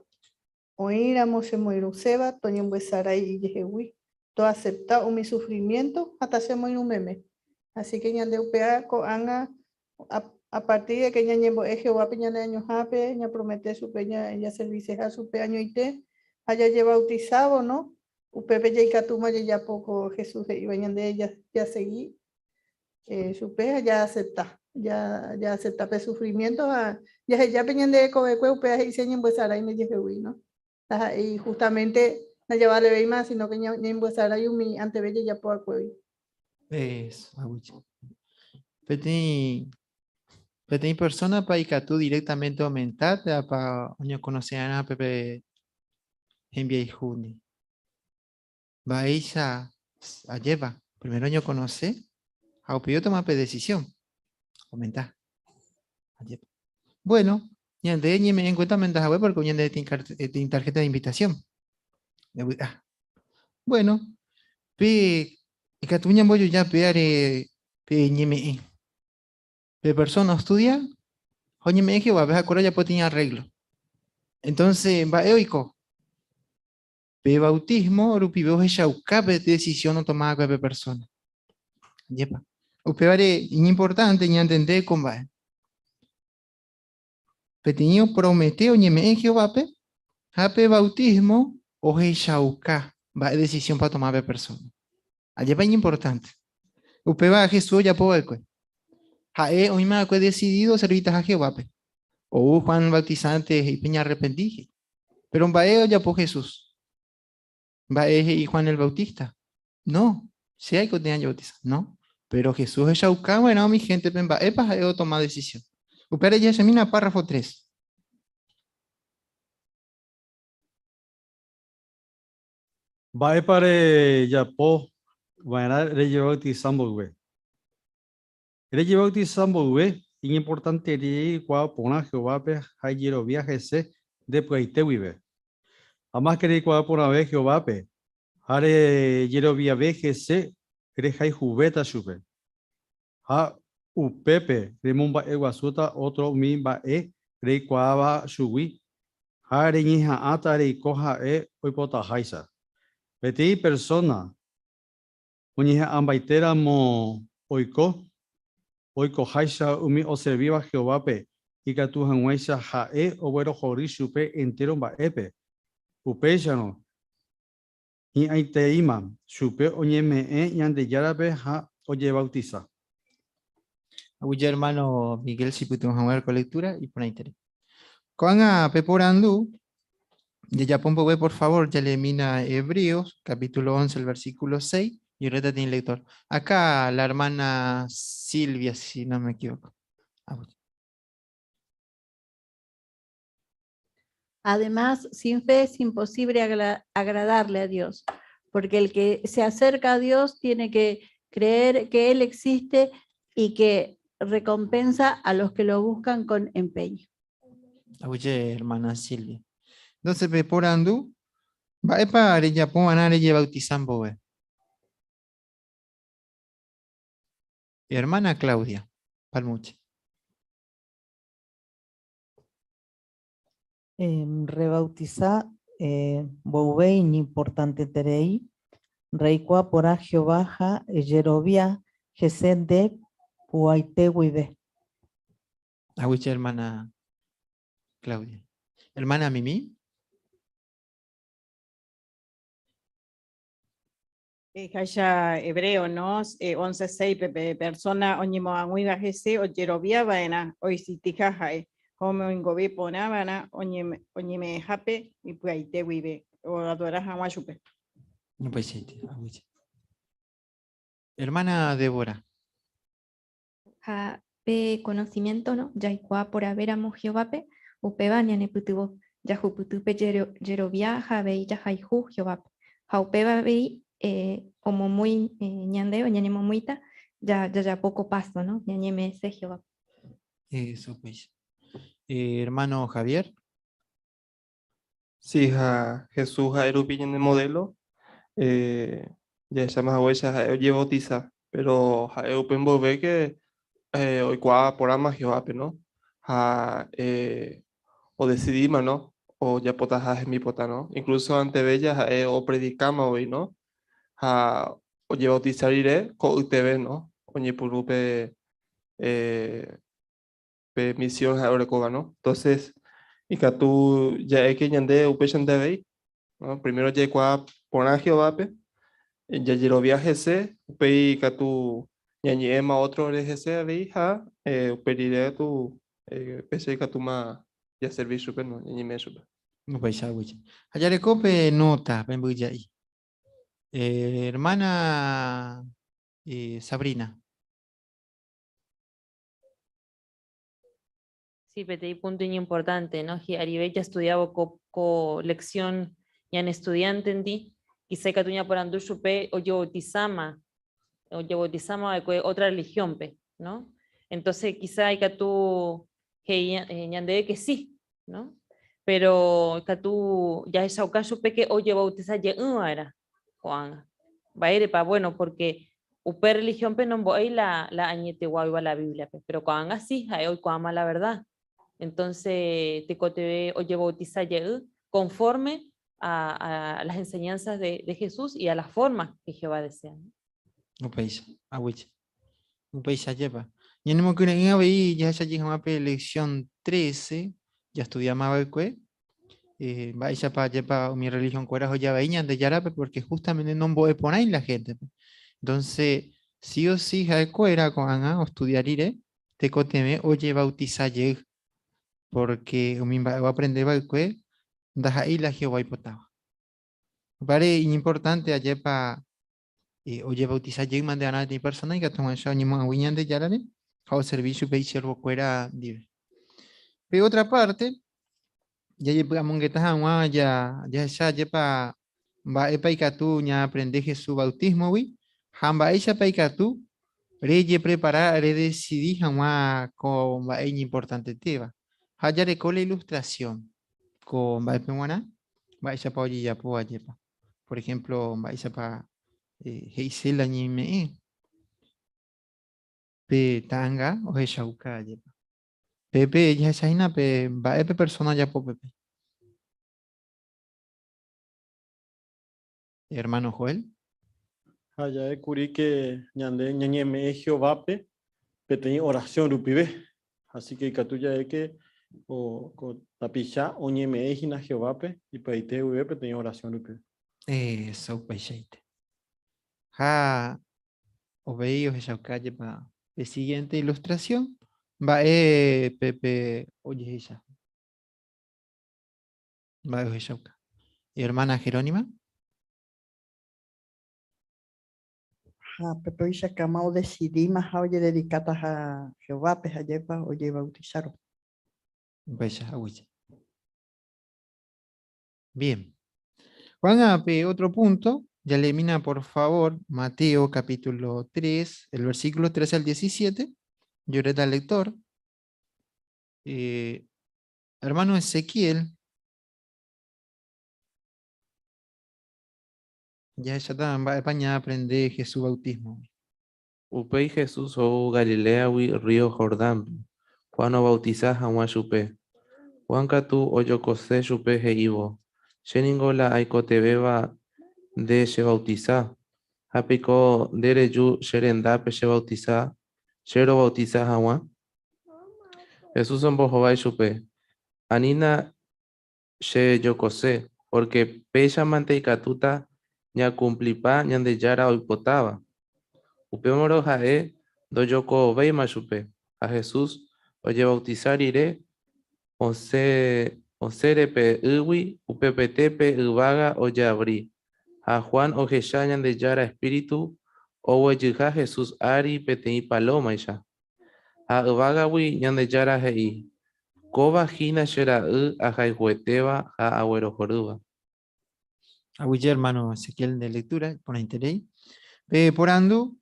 Oĩramo chemoirũséva toñembyesarái ijehegui, toacepta umi sufrimiento ha tachemoirũmeme. Así que ñande upéva ko'ág̃a a partir de que ñañembo'e Jehovápe ñane añohápe, ñapromete chupe jaserviseha chupe añoite ha jajebautizávo, ¿no? Upépe jaikatúma jajapo ko Jesús he'íva ñande jasegi chupe ha jaacepta, jaacepta pe sufrimiento ha jahejápe ñande rekovekue upéva he'ise ñembyesarái ndejehegui, ¿no? Ndaha'éi justamente ndajavalevéima, sino que ñembyesarái umi anteve jajapo va'ekuégui. Eso, aguyje. Peteĩ persona pa ikatu directamente aumentar pa oñoconocearã pepe hembiayhúndi. Mba'éicha ajépa, primero oñoconoce ha upéi otoma pe decisión. Aumentar. Ajépa. Bueno, ñande ñeme'ẽ en cuenta aumentar hague porque ñande tiene tarjeta de invitación. Ah. Bueno, pe ikatu ñambojoja pe are pe ñeme'ẽ. Pe persona estudia, oñeme'ẽ Jehová, pe acuerdo ya puede tener arreglo. Entonces, mba'e oiko. Pe bautismo rupive ohechauka pe decisión otomada pe persona. Yepa. Upévare importante ñantende ko mba'e. Peteĩ opromete oñeme'ẽ Jehovápe ha pe bautismo ohechauka mba'e decisión pa tomar pe persona. Ajépa importante. Upéva Jesús ojapo va'ekue. Ha'e oĩma va'ekue decidido servitaha Jehovápe. Ou Juan Bautizante he'i peñarrepentí. Pero mba'e ojapo Jesús? Mba'e he'i Juan el Bautista? No, che aikotevẽ ajebautiza. No, pero Jesús ohechauka va'erã umi gente-pe mba'épa ha'e otoma decisión. Upévare jahechamína párrafo 3. Mba'épa rejapo va'erã rejebautiza mboyve? Rejebautiza mboyve iñimportanterei reikuaa porã Jehovápe ha ejerovia hese nde py'aite guive. Amáske reikuaa porãve Jehovápe ha rejeroviave hese rehayhuvéta chupe. Ha upépe remomba'eguasúta ótro umi mba'e reikuaáva chugui ha reñeha'ãta reiko ha'e oipotaháicha. Peteĩ persóna oñeha'ãmbaitéramo oiko, oikoháicha umi oservíva Jehovápe ikatu hag̃uáicha ha'e oguerohory chupe entéro mba'épe. Upéicharõ, hi'ãiteíma chupe oñeme'ẽ Ñandejárape ha ojebautisa. Aguyje hermano Miguel chipytyvõ hag̃ua ko lectura iporãiterei. Ko'ág̃a peporandu, jajapo mboyve por favor, jaleemína Hebreos, capítulo 11, el versículo 6, y reta tiene lector. Acá la hermana Silvia, si no me equivoco. Aguyje. Además, sin fe es imposible agradarle a Dios, porque el que se acerca a Dios tiene que creer que Él existe y que recompensa a los que lo buscan con empeño. Aguyje, hermana Silvia. Entonces, peporandu, mba'épa rejapo va'erã rejebautiza mboyve. Hermana Claudia Palmuche. Rebautiza mboyve iñimportanteterei reikuaa porã Jehová ha ejerovia hese nde py'aite guive. Aguyje, hermana Claudia. Hermana Mimi. He'iháicha Hebreo, no? 11.6 pe persona oñemoag̃uíva hese ojeroviava'erã oisitiha ha'e ha omoingove porãva'erã oñeme'ẽhápe ipy'aite guive oadora hag̃ua chupe. Upeichaite, aguyje. Hermana Débora. Ha pe conocimiento, no? Jaikuaa porãvéramo Jehovápe, upéva ñanepytyvõ jahupyty pe jerovia ha avei jahayhu Jehovápe. Ha upéva avei omomýi ñandéve, ñanemomýita jajapo ko paso, no? Ñañeme'ẽse Jehovápe. Eso upéicha. Hermano Javier. Sí, ha Jesús ha'e rupi ñane modelo, eh, jahecháma haguéicha ha'e ojebautiza, pero ha'e upe mboyve que oikuaa porãma Jehovápe, no? Ha odecidíma, no? Ojapotaha hembipota, no? Incluso anteve ja ha'e opredikáma voi, no? Ha ojebautiza rire ko'yteve, no? Oñepyrũ pe pe misión ha'e orekóva, no? Entonces, ikatu ja'e que ñande upéichante avei, no? Primero jaikuaa porã Jehovápe, jajerovia hese, upéi ikatu ñañe'ẽma ótrore hese avei ha upe rire katu péicha ikatúma jaservi chupe, no? Ñañeme'ẽ chupe. Upéicha aguyje. Ha jareko pe nota, pe mbyja'i. Hermana Sabrina. Sí, peteĩ punto iñimportante, no? Hi'arive jastudiávo ko, ko lección ñane estudiante-ndi, quizá ikatu ñaporandu chupe ojebautizáma, ojebautizáma va'ekue otra religión-pe, no? Entonces, quizá ikatu he'i ñandéve que sí, no? Pero ikatu jahechauka chupe que ojebautiza je'ỹva'erã ko'ág̃a. Mba'érepa? Bueno, porque upe religión-pe nombo'éi la, la añetegua oĩva la Biblia-pe, pero ko'ág̃a sí, ha'e oikuaáma la verdad. Entonces, tekotevẽ ojebautiza jey conforme a, a las enseñanzas de, de Jesús y a la forma que Jehová desea. Upéicha, aguyje. Upéicha jepa. Ñanemokyre'ỹ avei jahecha hag̃ua pe lección 13, jastudiáma va'ekue, mba'éichapa jepa umi religión-kuéra ohejavai Ñandejárape porque justamente nombo'eporãi la gente-pe. Entonces, sí o sí ha'ekuéra ko'ág̃a ostudia rire tekotevẽ ojebautiza jey, porque umi mba'e oaprende va'ekue ndaha'éi la Jehová oipotáva. Upévare iñimportante ajépa ojebautiza jeýma nde'arã peteĩ persona ikatu hag̃uáicha oñemo'ag̃ui Ñandejárare ha oservi chupe isiervokuéra ndive. Pe otra parte, jajepy'amongeta hag̃ua jahecha ajépa mba'épa ikatu ñaaprende Jesús bautismo-gui ha mba'éichapa ikatu rejeprepara redesidi hag̃ua ko mba'e iñimportantetéva. Ha jareko la ilustración ko mba'épe g̃uarã, mba'éichapa ojejapo ajépa. Por ejemplo, mba'éichapa he'ise la ñeme'ẽ pe ta'anga ohechauka ajépa. Pépe jahechahína pe mba'épe persona ojapo pépe. Hermano Joel. Ha ja'ékuri ke ñande ñañeme'ẽ Jehovápe peteĩ oración rupive. Así que ikatu ja'e ke ko tapicha oñeme'ẽ hína Jehovápe ipy'aite guive peteĩ oración rupive. Eso, upeichaite. Ha ovei ohechauka jepa pe siguiente ilustración, mba'e pepe ojehecha. Mba'e ohechauka. Hermana Jerónima. Ha pepe oichakáma odecidíma ha ojededikátaha Jehovápe ha jepa ojebautizárõ. Upéicha, aguyje. Bien. Juan pe otro punto, ya lemina por favor Mateo capítulo 3, el versículo 13 al 17. Lloreta al lector. Hermano Ezequiel. Jahecháta mba'épa ñaaprende Jesús bautismo. Upéi Jesús ou Galiléagui rrío Jordánpe, Juan ovautisa hag̃ua chupe. Juan katu ojokose chupe he'ívo, Che ningo la aikotevẽva nde chevautisa, ha piko nde reju che rendápe chevautisa, che rovautisa hag̃ua? Jesús ombohovái chupe, Anína che jokose, pórke péichamante ikatúta ñakumplipa Ñandejára oipotáva. Upémarõ ha'e ndojokovéima chupe, ha Jesús ojevautisa rire osẽre pe ýgui, upepete pe yvága ojeavri, ha Juan ohecha Ñandejára espíritu oguejyha Jesús ári peteĩ palómaicha. Ha yvágagui Ñandejára he'i, Kóva hína che ra'y ahayhuetéva ha aguerohorýva. Aguyje hermano Ezequiel de lectura, porãiterei. Pe porandu,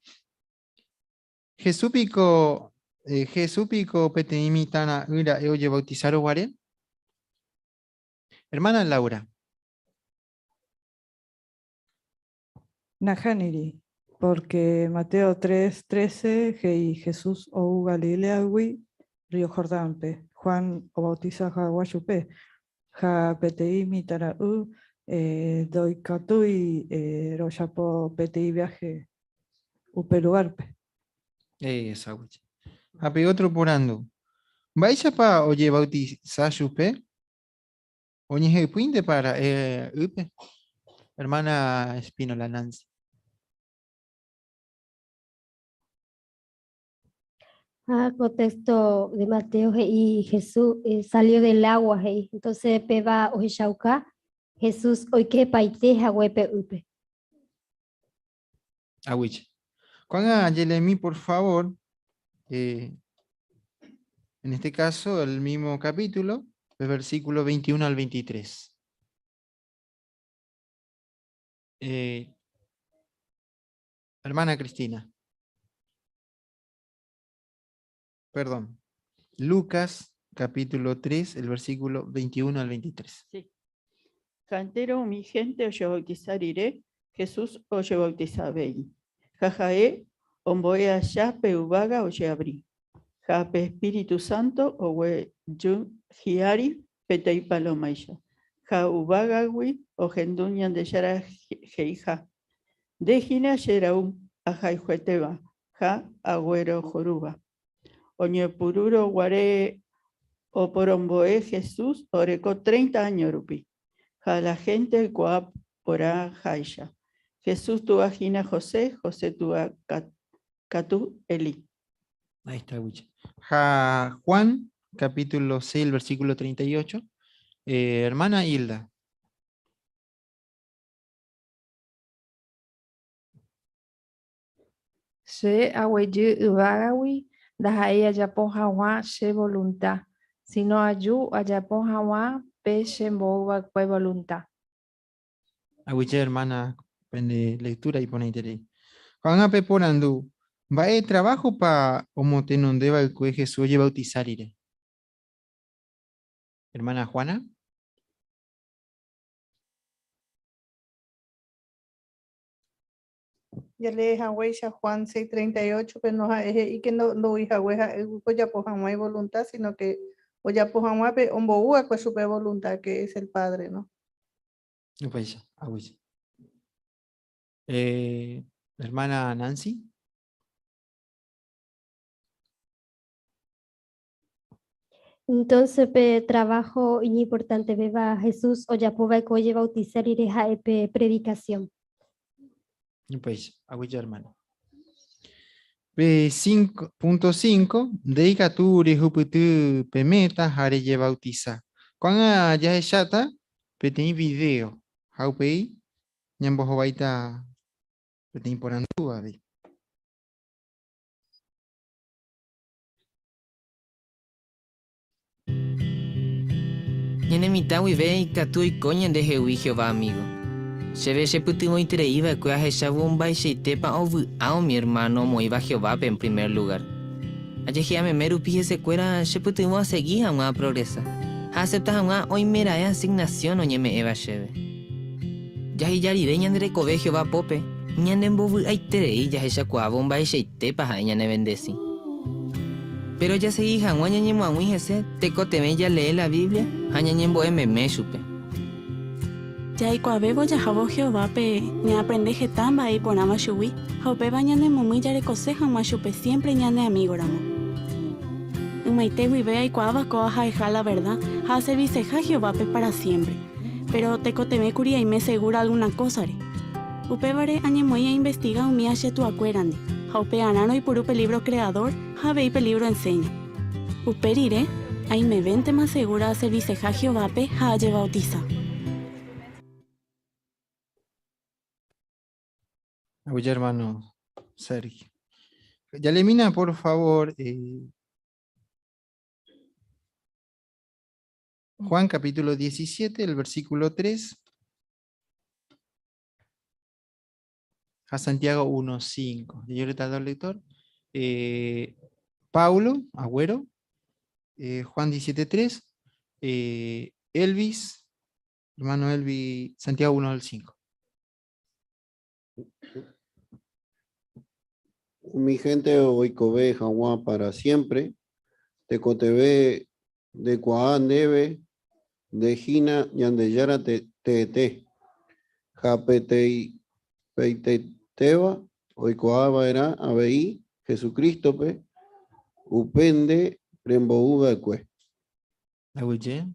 Jesús piko, eh, Jesús piko peteĩ mitã ra'y ra'e ojebautizárõ guare? Hermana Laura. Nahániri, porque Mateo 3:13 he'i Jesús ou Galiléagui río Jordánpe, Juan obautiza hag̃ua chupe, ha peteĩ mitãra'y ndoikatúi rojapo peteĩ viaje upe lugárpe. Esa, Ha pe otro porandu, Mba'éichapa ojebautiza chupe? Oñehypýintepa ra'e ýpe? Hermana Espínola Nancy. Ha ko texto de Mateo he'i Jesús eh, salió del agua he'i. Entonces péva ohechauka Jesús oikepaite hague pe ýpe. Aguyje. Ko'ág̃a jeleemi por favor, eh, en este caso el mismo capítulo, el versículo 21 al 23. Eh, hermana Cristina. Perdón. Lucas capítulo 3, el versículo 21 al 23. Sí. Ha entéro umi hénte ojebautisa rire, Jesús ojebautisa avei. Ha ha'e ombo'e aja pe yvága ojeavri, ha pe Espíritu Santo oguejy hi'ári peteĩ palómaicha, ha yvágagui ohendu Ñandejára he'iha, Nde hína che ra'y ahayhuetéva ha aguerohorýva. Oñepyrũrõ guare oporombo'e Jesús oreko treinta áño rupi, ha la hénte oikuaa porã háicha. Jesús túva hína José, José túva katu Elí. Ahí está, Wicha. Ja Juan, capítulo 6, versículo 38. Eh, hermana Hilda. Che aguejy yvágagui ndaha'éi ajapo hag̃ua che volunta, síno aju ajapo hag̃ua pe chembou va'ekue volunta. Aguyje hermana pende lectura iporãiterei. Ko'ág̃a peporandu, Mba'e trabajo-pa omotenonde va'ekue Jesús ojebautisa rire? Hermana Juana. Jalee haguéicha Juan 6:38 pe no ha'e he'i ke ndoúi hague ha'e ojapo hag̃ua ivolunta, sino ke ojapo hag̃ua pe ombou va'ekue chupe volunta, ke es el Padre, no? Upéicha, aguyje. Eh, hermana Nancy. Entonces pe trabajo iñimportantevéva Jesús ojapo va'ekue ojebautisa rire ha'e pe predicación. Upéicha, aguyje hermano. Pe 5.5, nde ikatu rehupyty pe meta ha rejebautisa. Ko'ág̃a jahecháta peteĩ video ha upéi ñambohováita peteĩ porandu avei. Ñane mitã guive ikatu oiko ñandehegui Jehová amígo. Chéve chepytyvõiterei va'ekue ahechávo mba'eichaitépa ovy'a umi ermáno omoĩva Jehovápe en primer lugár. Ajehe'a meme rupi hesekuéra chepytyvõ asegi hag̃ua aprogresa ha aasepta hag̃ua oimeraẽ asignasión oñeme'ẽva chéve. Jaheja rire ñande rekove Jehová pópe. Ñanembovy'aiterei jahechakuaávo mba'eichaitépa ha'e ñanevendesi. Péro jasegi hag̃ua ñañemoag̃ui hese tekotevẽ jalee la Biblia ha ñañembo'e meme chupe. Jaikuaavévo jahávo Jehovápe ñaaprende heta mba'e iporãva chugui ha upéva ñanemomýi jarekose hag̃ua chupe siémpre ñane amígoramo. Ymaite guive aikuaáva kóva ha'eha la verda ha aserviseha Jehovápe pára siémpre. Péro tekotevẽ kuri aime segúra algúna kósare. Upévare añemoĩ ainvestiga umi che tuakuérandi, ha upearã roipuru pe lívro Creador ha avei pe lívro Enseña. Upe rire, aimevéntema segúra aserviseha Jehovápe ha ajevautisa. Oye, hermano Sergio. Yalemina, por favor, Juan capítulo 17, el versículo 3. A Santiago 1.5. Yo le al lector. Paulo, Agüero. Juan 17.3. Elvis, hermano Elvis, Santiago 1 al 5. Mi gente oikove hag̃ua para siempre, tekotevẽ ndekuaa ndéve nde hína Ñandejára teete, ha peteĩtéva oikuaava'erã avei Jesucristo-pe, upe nde rembouva'ekue. Aguyje.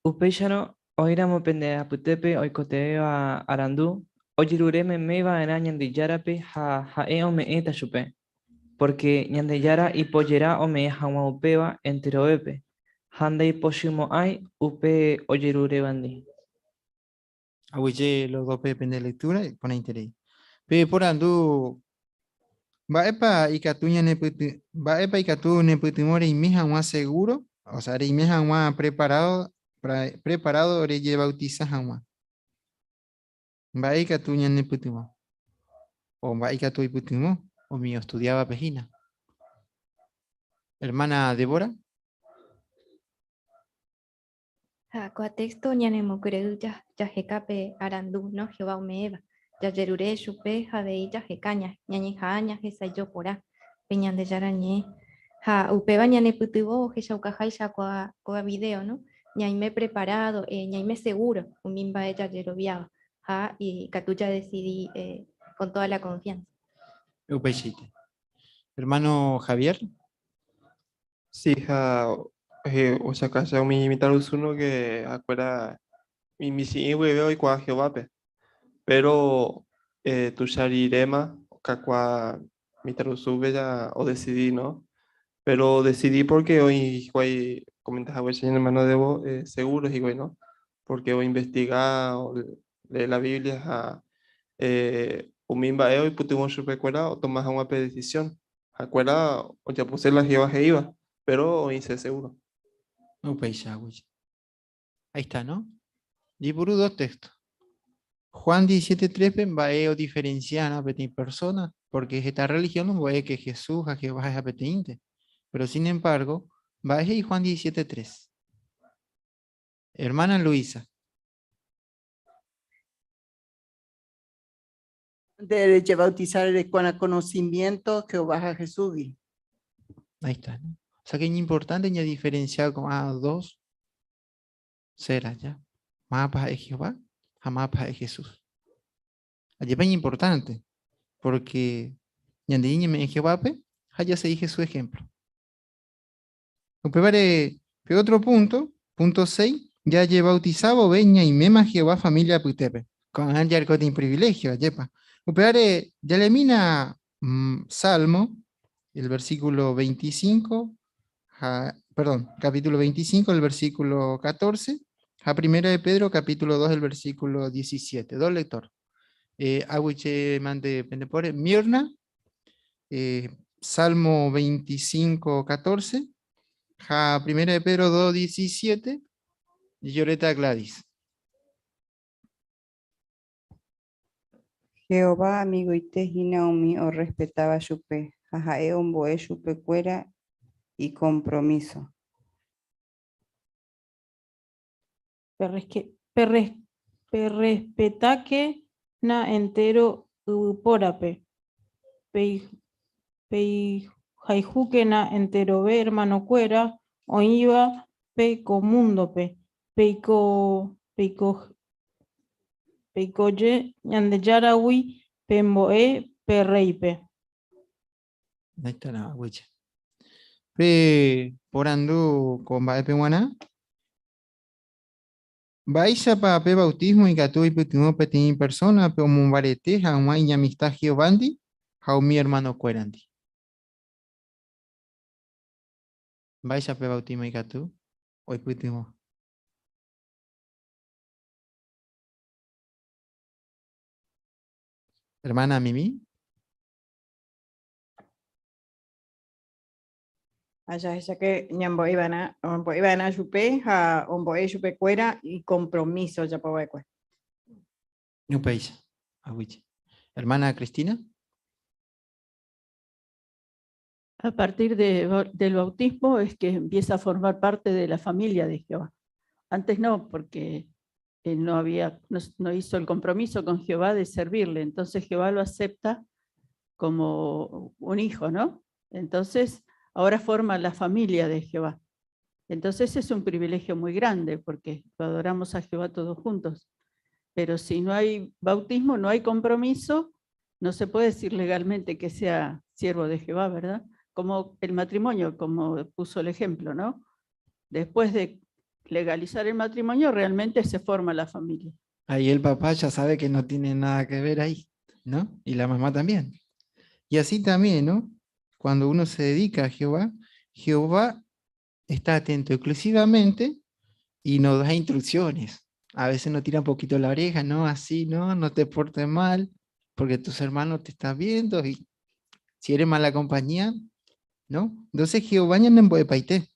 Upéicharõ, oĩramo pende apytépe oikotevẽva arandu, ojerure meme va'erã Ñandejárape ha ha'e ome'ẽta chupe, pórke Ñandejára ipojera ome'ẽ hag̃ua upéva enterovépe, ha ndaipochymo'ãi upe ojerurévandi. Aguyje los dos pe pende lectura iporãiterei. Pe porandu mba'épa ikatu ñanepyty mba'épa ikatu nepytyvõ reime hag̃ua seguro, o sea, reime hag̃ua preparado preparado rejebautiza hag̃ua. Mba'e ikatu ñanepytyvõ? O mba'e ikatu oipytyvõ umi ostudiávape hína. Hermana Débora. Ha ko'ã texto ñanemokyre'ỹ jaheka pe arandu, no, Jehová ome'ẽva. Jajerure chupe ha avei jaheka ñañeha'ã ñahesa'ỹijo porã pe Ñandejára Ñe'ẽ. Ha upéva ñanepytyvõ ohechaukaháicha ko'ã video, no? Ñaime preparado, ñaime seguro umi mba'e jajeroviáva ha ikatu jadecidi con toda la confianza. Upeichaite. Hermano Javier. Sí, ha ohechauka umi mitãrusu que ha'ekuéra michĩ'i guive oikuaa Jehovápe. Pero tuicha riréma okakuaa mitãrusúpe ja odecidi, no? Pero odecidi porque oĩ hikuái comenta haguéicha ñane hermano Debo seguro hikuái, no? Porque oinvestiga, olee la Biblia ha umi mba'e oipytyvõ chupekuéra otoma hag̃ua pe decisión. Ha'ekuéra ojapose la Jehová he'íva, pero oĩse seguro. Upéicha, aguyje. Ahí está, ¿no? Jepuru dos textos. Juan 17.3 mba'e odiferenciarã peteĩ persona, porque heta religión ombo'e que Jesús ha Jehová ha'eha peteĩnte. Pero sin embargo, mba'e he'i Juan 17.3? Hermana Luisa. Nde rejebautizar erekuára conocimiento Jehová ha Jesúsgui. Ahí está, ¿no? O sea que es importante ya diferenciar con a dos será ya. Mapa es Jehová, mapa es Jesús. Allí es importante, porque ñande en Jehová ya se dije su ejemplo. Upévare, pe otro punto, punto 6, jajebautizávo ve ñaiméma Jehová familia apytépe. Ko'ág̃a jarekóta privilegio, ajépa. Upévare, jaleemína Salmo, el versículo 25, ja, perdón, capítulo 25, el versículo 14, a primera de Pedro, capítulo 2, el versículo 17. Dos lector. Aguyje mante pendepore. Mirna, Salmo 25, 14, ja primera de Pedro 2, 17, y Lloreta Gladys. Jehová amigoite hína umi orrespetáva chupe ha ha'e ombo'e chupekuéra ikompromíso. Perrespetákena entéro Yvypórape, Peihayhúkena enterove ermanokuéra oĩva pe ko múndope, peikoje Ñandejáragui pembo'e pe Rréipe. Pe porandu ko mba'épe g̃uarã. Mba'éichapa pe bautismo ikatu oipytyvõ peteĩ persónape omombarete hag̃ua iñamista Jehovándi ha umi ermanokuérandi? Mba'éicha pe bautismo ikatu oipytyvõ? Hermana Mimi. Ha jahecháke ñambo'eva'erã, ombo'eva'erã chupe ha ombo'e chupekuéra icompromiso ojapova'ekue. Upéicha, aguyje. Hermana Cristina. A partir de, del bautismo es que empieza a formar parte de la familia de Jehová. Antes no, porque él no, había, no, no hizo el compromiso con Jehová de servirle. Entonces Jehová lo acepta como un hijo, ¿no? Entonces ahora forma la familia de Jehová. Entonces es un privilegio muy grande porque lo adoramos a Jehová todos juntos. Pero si no hay bautismo, no hay compromiso, no se puede decir legalmente que sea siervo de Jehová, ¿verdad? Como el matrimonio, como puso el ejemplo, ¿no? Después de legalizar el matrimonio, realmente se forma la familia. Ahí el papá ya sabe que no tiene nada que ver ahí, ¿no? Y la mamá también. Y así también, ¿no? Cuando uno se dedica a Jehová, Jehová está atento exclusivamente y nos da instrucciones. A veces nos tira un poquito la oreja, ¿no? Así, ¿no? No te portes mal, porque tus hermanos te están viendo y si eres mala compañía, ¿no? Entonces Jehová ñanembo'epaite.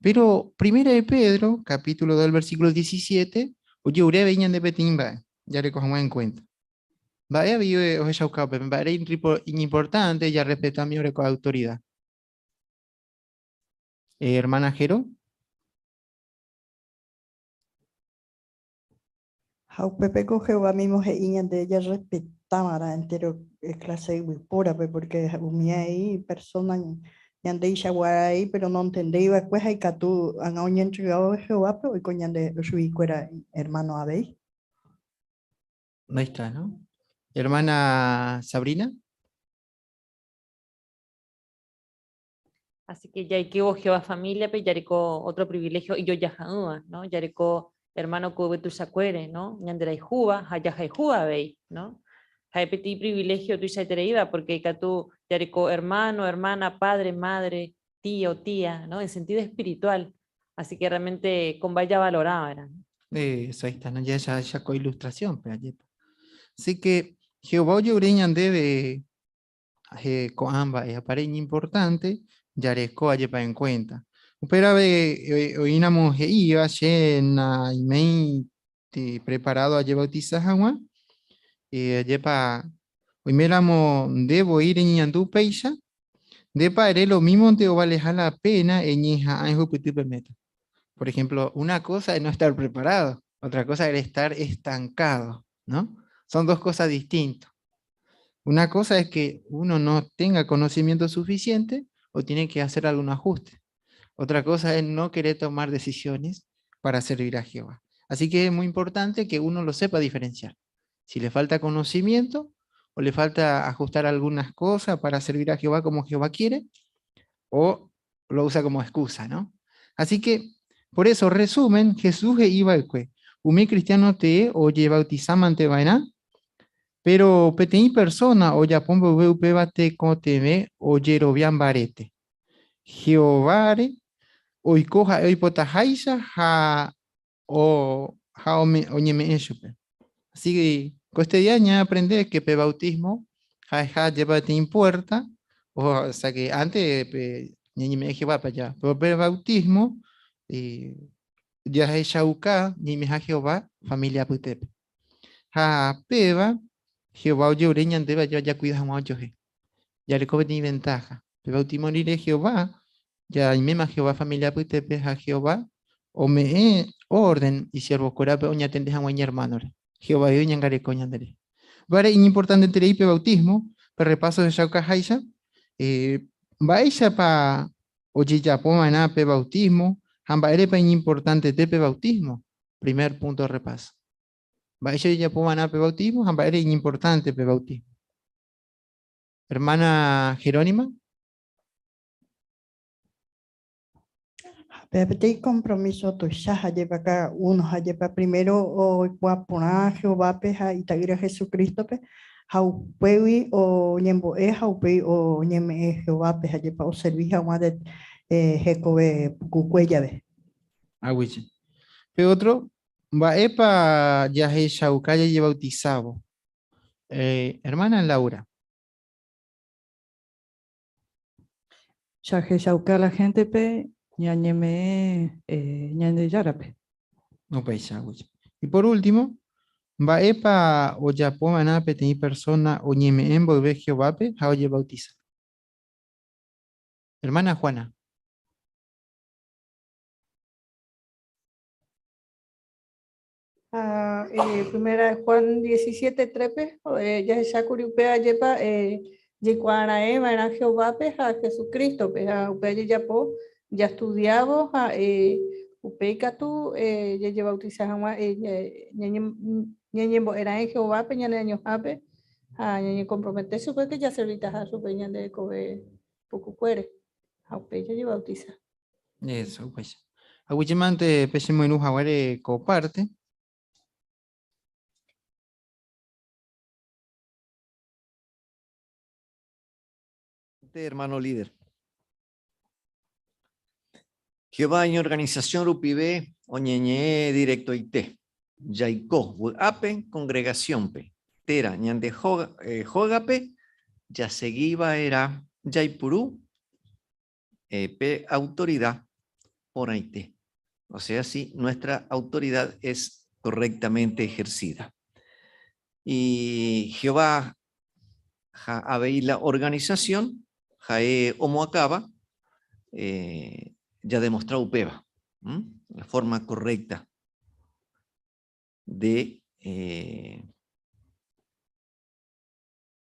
Pero Primera de Pedro, capítulo 2, versículo 17, oje'ure ñande peteĩ mba'e, jareko hag̃ua en cuenta. Mba'e avei ohechauka upépe, mba'ére iñimportante jarrespeta umi oreko autoridad. Hermana Jero. Ha upépeko Jehová mismo he'i ñande jarrespetava'erã entero clase yvypórape, porque umi ahí persona ñandeichagua ahí, pero nontendéi va'ekue ha ikatu ág̃a oñentregado Jehovápe oiko ñande chuguikuéra hermano avei. Ahí está, ¿no? Hermana Sabrina. Así que jaikévo Jehová familia-pe jareko otro privilegio ijojaha'ỹva, ¿no? Jareko hermano ko yvy tuichakuére, ¿no? Ñanderayhúva ha jahayhúva avei, ¿no? Ha'e peteĩ privilegio tuichaitereíva porque ikatu jareko hermano, hermana, padre, madre, tío, tía, ¿no? En sentido espiritual. Así que realmente con vaya valorada, ¿no? Eso ahí está, ¿no? Ya, ya, ya con ilustración, pero allí está. Así que Jehová ojeure ñandéve ko'ã mba'e apare iñimportante jareko ajepa en cuenta. Upérave oĩramo he'íva che naiméi preparado ajebautiza hag̃ua, ajépa oiméramo nde voi reñeñandu upéicha, ndépa ere lo mímonte ovaleha la pena eñeha'ã ehupyty pe meta. Por ejemplo, una cosa es no estar preparado, otra cosa es estar estancado, ¿no? Son dos cosas distintas. Una cosa es que uno no tenga conocimiento suficiente o tiene que hacer algún ajuste. Otra cosa es no querer tomar decisiones para servir a Jehová. Así que es muy importante que uno lo sepa diferenciar. Si le falta conocimiento o le falta ajustar algunas cosas para servir a Jehová como Jehová quiere, o lo usa como excusa, ¿no? Así que, por eso, resumen, Jesús he'iva'ekue, umi cristiano tee ojebautizamante va'erã, pero peteĩ persona ojapo mboyve upéva tekotevẽ ojerovia mbarete Jehováre, oiko ha'e oipotaháicha ha ha oñeme'ẽ chupe. Así que ko este día ñaaprende que pe bautismo ha'eha jepa peteĩ puerta, o sea que antes pe ñañeme'ẽ Jehovápe aja, pero pe bautismo jahechauka ñaimeha Jehová familia apytépe. Ha péva Jehová ojeure ñandéve aja jakuida hag̃ua ojohe. Jareko peteĩ ventaja. Pe bautismo rire Jehová Jaiméma Jehová familia apytépe ha Jehová ome'ẽ órden isiervokuérape oñatende hag̃ua iñermánore. Jehová voi oñangareko ñanderehe. Upévare iñimportanteterei pe bautismo, pe repaso ohechaukaháicha, eh, mba'éichapa ojejapo va'erã pe bautismo ha mba'érepa iñimportantete pe bautismo. Primer punto de repaso. Mba'éicha ojejapo va'erã pe bautismo ha mba'ére iñimportante pe bautismo. Hermana Jerónima. Pe peteĩ compromiso tuicha hajépa cada uno hajépa primero oikuaa porã Jehovápe ha ita'ýra Jesucristo-pe ha upégui oñembo'e ha upéi oñeme'ẽ Jehovápe hajépa oservi hag̃ua de hekove pukukue jave. Aguyje. Pe otro, mba'épa jahechauka jajebautizávo? Eh, hermana Laura. Jahechauka la gente-pe ñañeme'ẽ eh, Ñandejárape. Upéicha, aguyje. Y por último, mba'épa ojapova'erã peteĩ persona oñeme'ẽ mboyve Jehovápe ha ojebautiza? Hermana Juana. Ah, eh, primera de Juan 17, 3, eh, jahechákuri upe ajépa eh, jaikuaara'ẽva'erã Jehovápe ha Jesucristo-pe ha upe ajejapo jastudiávo ha eh, upéi katu eh, jajebautiza hag̃ua eh, ñañembo'era'ẽ Jehovápe ñaneañohápe ha ñañecompromete chupe que jaservitaha chupe ñande rekove pukukuére ha upéi jajebautiza. Eso, upéicha. Aguyjemante pe chemoirũ haguére ko parte. Hermano líder. Jehová iñorganización rupive oñeñe'ẽ directoite. Jaiko vy'ápe congregación-pe térã ñande hógape jasegiva'erã jaipuru pe autoridad porãite. O sea, si nuestra autoridad es correctamente ejercida. Y Jehová ha avei la organización ha'e omoakãva eh, jademostrá upéva, la forma correcta de eh,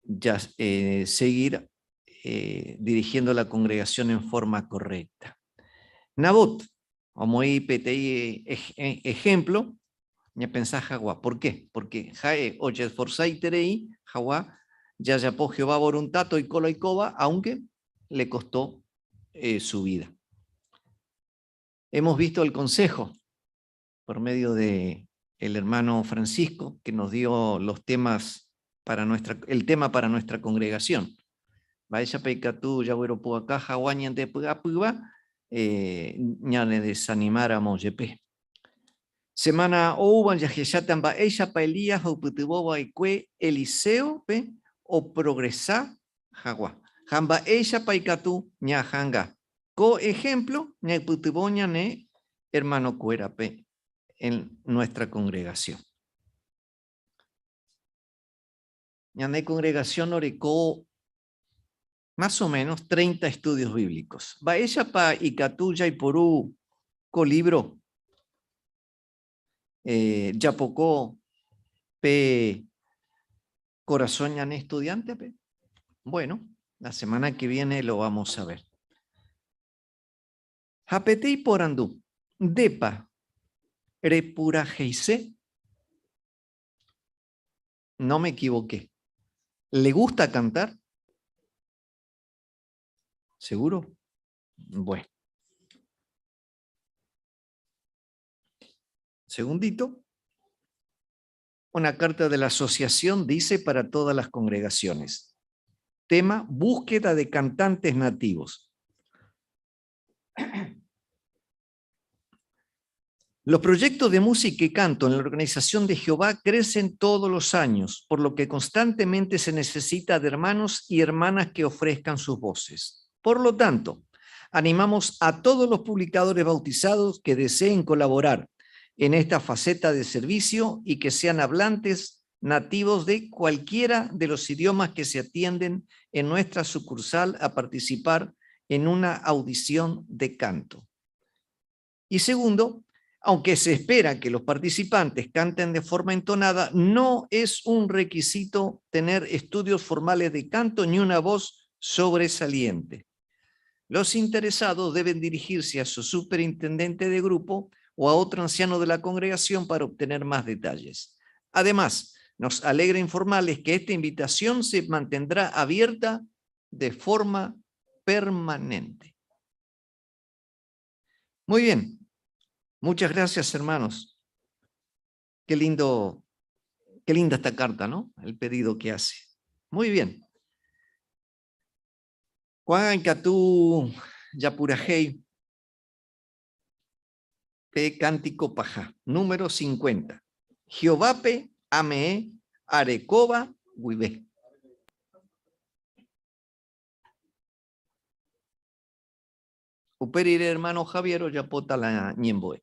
ya, eh, seguir eh, dirigiendo la congregación en forma correcta. Nabot, omoĩ peteĩ ejemplo, ñapensa hag̃ua. ¿Por qué? Porque ha'e ojesforzaiterei hag̃ua jajapo Jehová voluntad toiko la oikóva, aunque le costó su vida. Hemos visto el consejo por medio de el hermano Francisco, que nos dio los temas para nuestra, el tema para nuestra congregación. Mba'éichapa ikatu jagueropu'aka hag̃ua ñande py'apýva eh, ñanedesanimáramo jepe. Semana oúva jahecháta mba'éichapa Elías oipytyvõ va'ekue Eliséope oprogresa hag̃ua ha mba'éichapa ikatu ñaha'anga ko ehémplo ñaipytyvõ ñane hermanokuérape en nuestra congregación. Ñane congregación oreko más o menos 30 estudios bíblicos. Mba'éichapa ikatu jaiporu ko libro eh, japoko pe korasõ ñane estudiante-pe? Bueno, la semana que viene lo vamos a ver. Ha peteĩ porandu, ndépa repuraheise? No me equivoqué. ¿Le gusta cantar? ¿Seguro? Bueno. Segundito. Una carta de la asociación dice para todas las congregaciones. Tema, búsqueda de cantantes nativos. Los proyectos de música y canto en la organización de Jehová crecen todos los años, por lo que constantemente se necesita de hermanos y hermanas que ofrezcan sus voces. Por lo tanto, animamos a todos los publicadores bautizados que deseen colaborar en esta faceta de servicio y que sean hablantes nativos de cualquiera de los idiomas que se atienden en nuestra sucursal a participar en una audición de canto. Y segundo, Aunque se espera que los participantes canten de forma entonada, no es un requisito tener estudios formales de canto ni una voz sobresaliente. Los interesados deben dirigirse a su superintendente de grupo o a otro anciano de la congregación para obtener más detalles. Además, nos alegra informarles que esta invitación se mantendrá abierta de forma permanente. Muy bien. Muchas gracias, hermanos. Qué lindo, qué linda esta carta, ¿no? El pedido que hace. Muy bien. Juan Katú Yapurajei, P. Cántico Paja, número 50. Jehovápe ame'ẽ arekóva guive. Upe rire hermano Javier ojapóta la ñembo'e.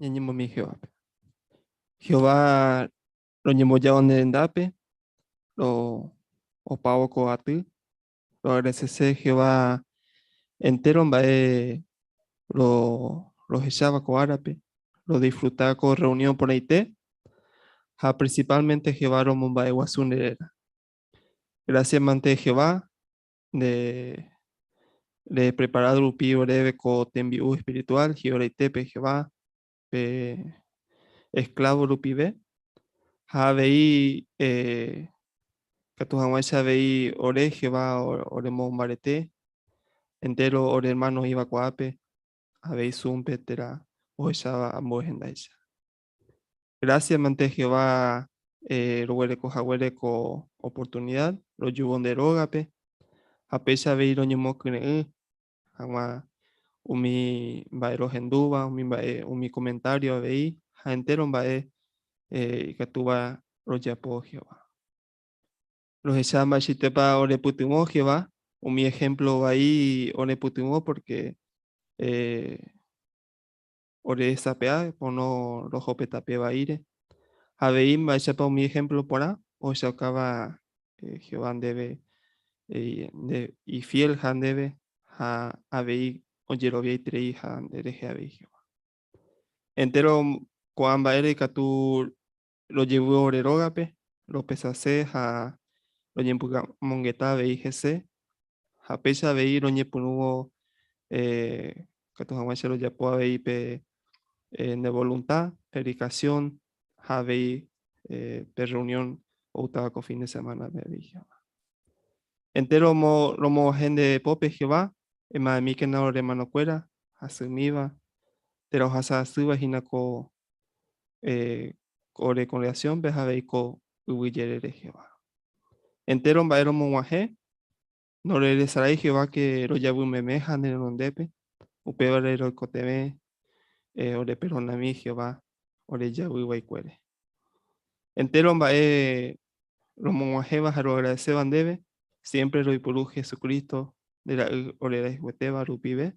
Ñañembomi Jehovápe. Jehová roñembojáva ne rendápe, ro opávo ko aty, roagradecese Jehová entero mba'e ro rohecháva ko árape, rodisfruta ko reunión porãite ha principalmente Jehová romomba'eguasu nde réra. Gracias mante Jehová nde repreparado rupi oréve ko tembi'u espiritual hi'oraitépe Jehová pe esclavo rupive ha avei eh, katu hag̃uáicha avei ore Jehová oremombarete entero ore hermano oĩva ko'ápe avei Zoom-pe térã ohecháva ambue hendáicha. Gracias mante Jehová eh, roguereko haguére ko oportunidad rojúvo nde rógape ha péicha avei roñemokyre'ỹ hag̃ua umi mba'e rohendúva, umi mba'e, umi comentario avei ha entero mba'e eh, ikatúva rojapo Jehová. Rohecha mba'eichaitépa orepytyvõ Jehová, umi ejemplo vai orepytyvõ porque eh, ore hesape'a pono roho pe tape vaíre. Ha avei mba'éichapa umi ehémplo porã ohechaukáva Jehová ndéve nde ifielha ndéve ha avei ojeroviaitereiha nderehe avei Jehová. Entéro ko'ã mba'ére ikatu rojevy ore rógape, ropesase ha roñepy'amongeta avei hese, ha péicha avei roñepyrũvo katu hag̃uáicha rojapo avei pe nde voluntad, predikación ha avei pe reunión oútava ko fin de semana-pe avei Jehová. Entéro romog̃uahẽ nde pópe Jehová, ema'ẽmíkena ore hermanokuéra, hasymíva, térã ohasa asýva hína ko ore kongregasiónpe ha avei ko yvy jerére Jehová. Entéro mba'e romog̃uahẽ, Ndoreresarái Jehová ke rojavy meme ha ne renondépe, upévare roikotevẽ oreperdonami Jehová orejavy vaikuére. Entéro mba'e romog̃uahẽva ha roagradeséva ndéve, siémpre roipuru Jesucristo nde Ra'y orerayhuetéva rupive.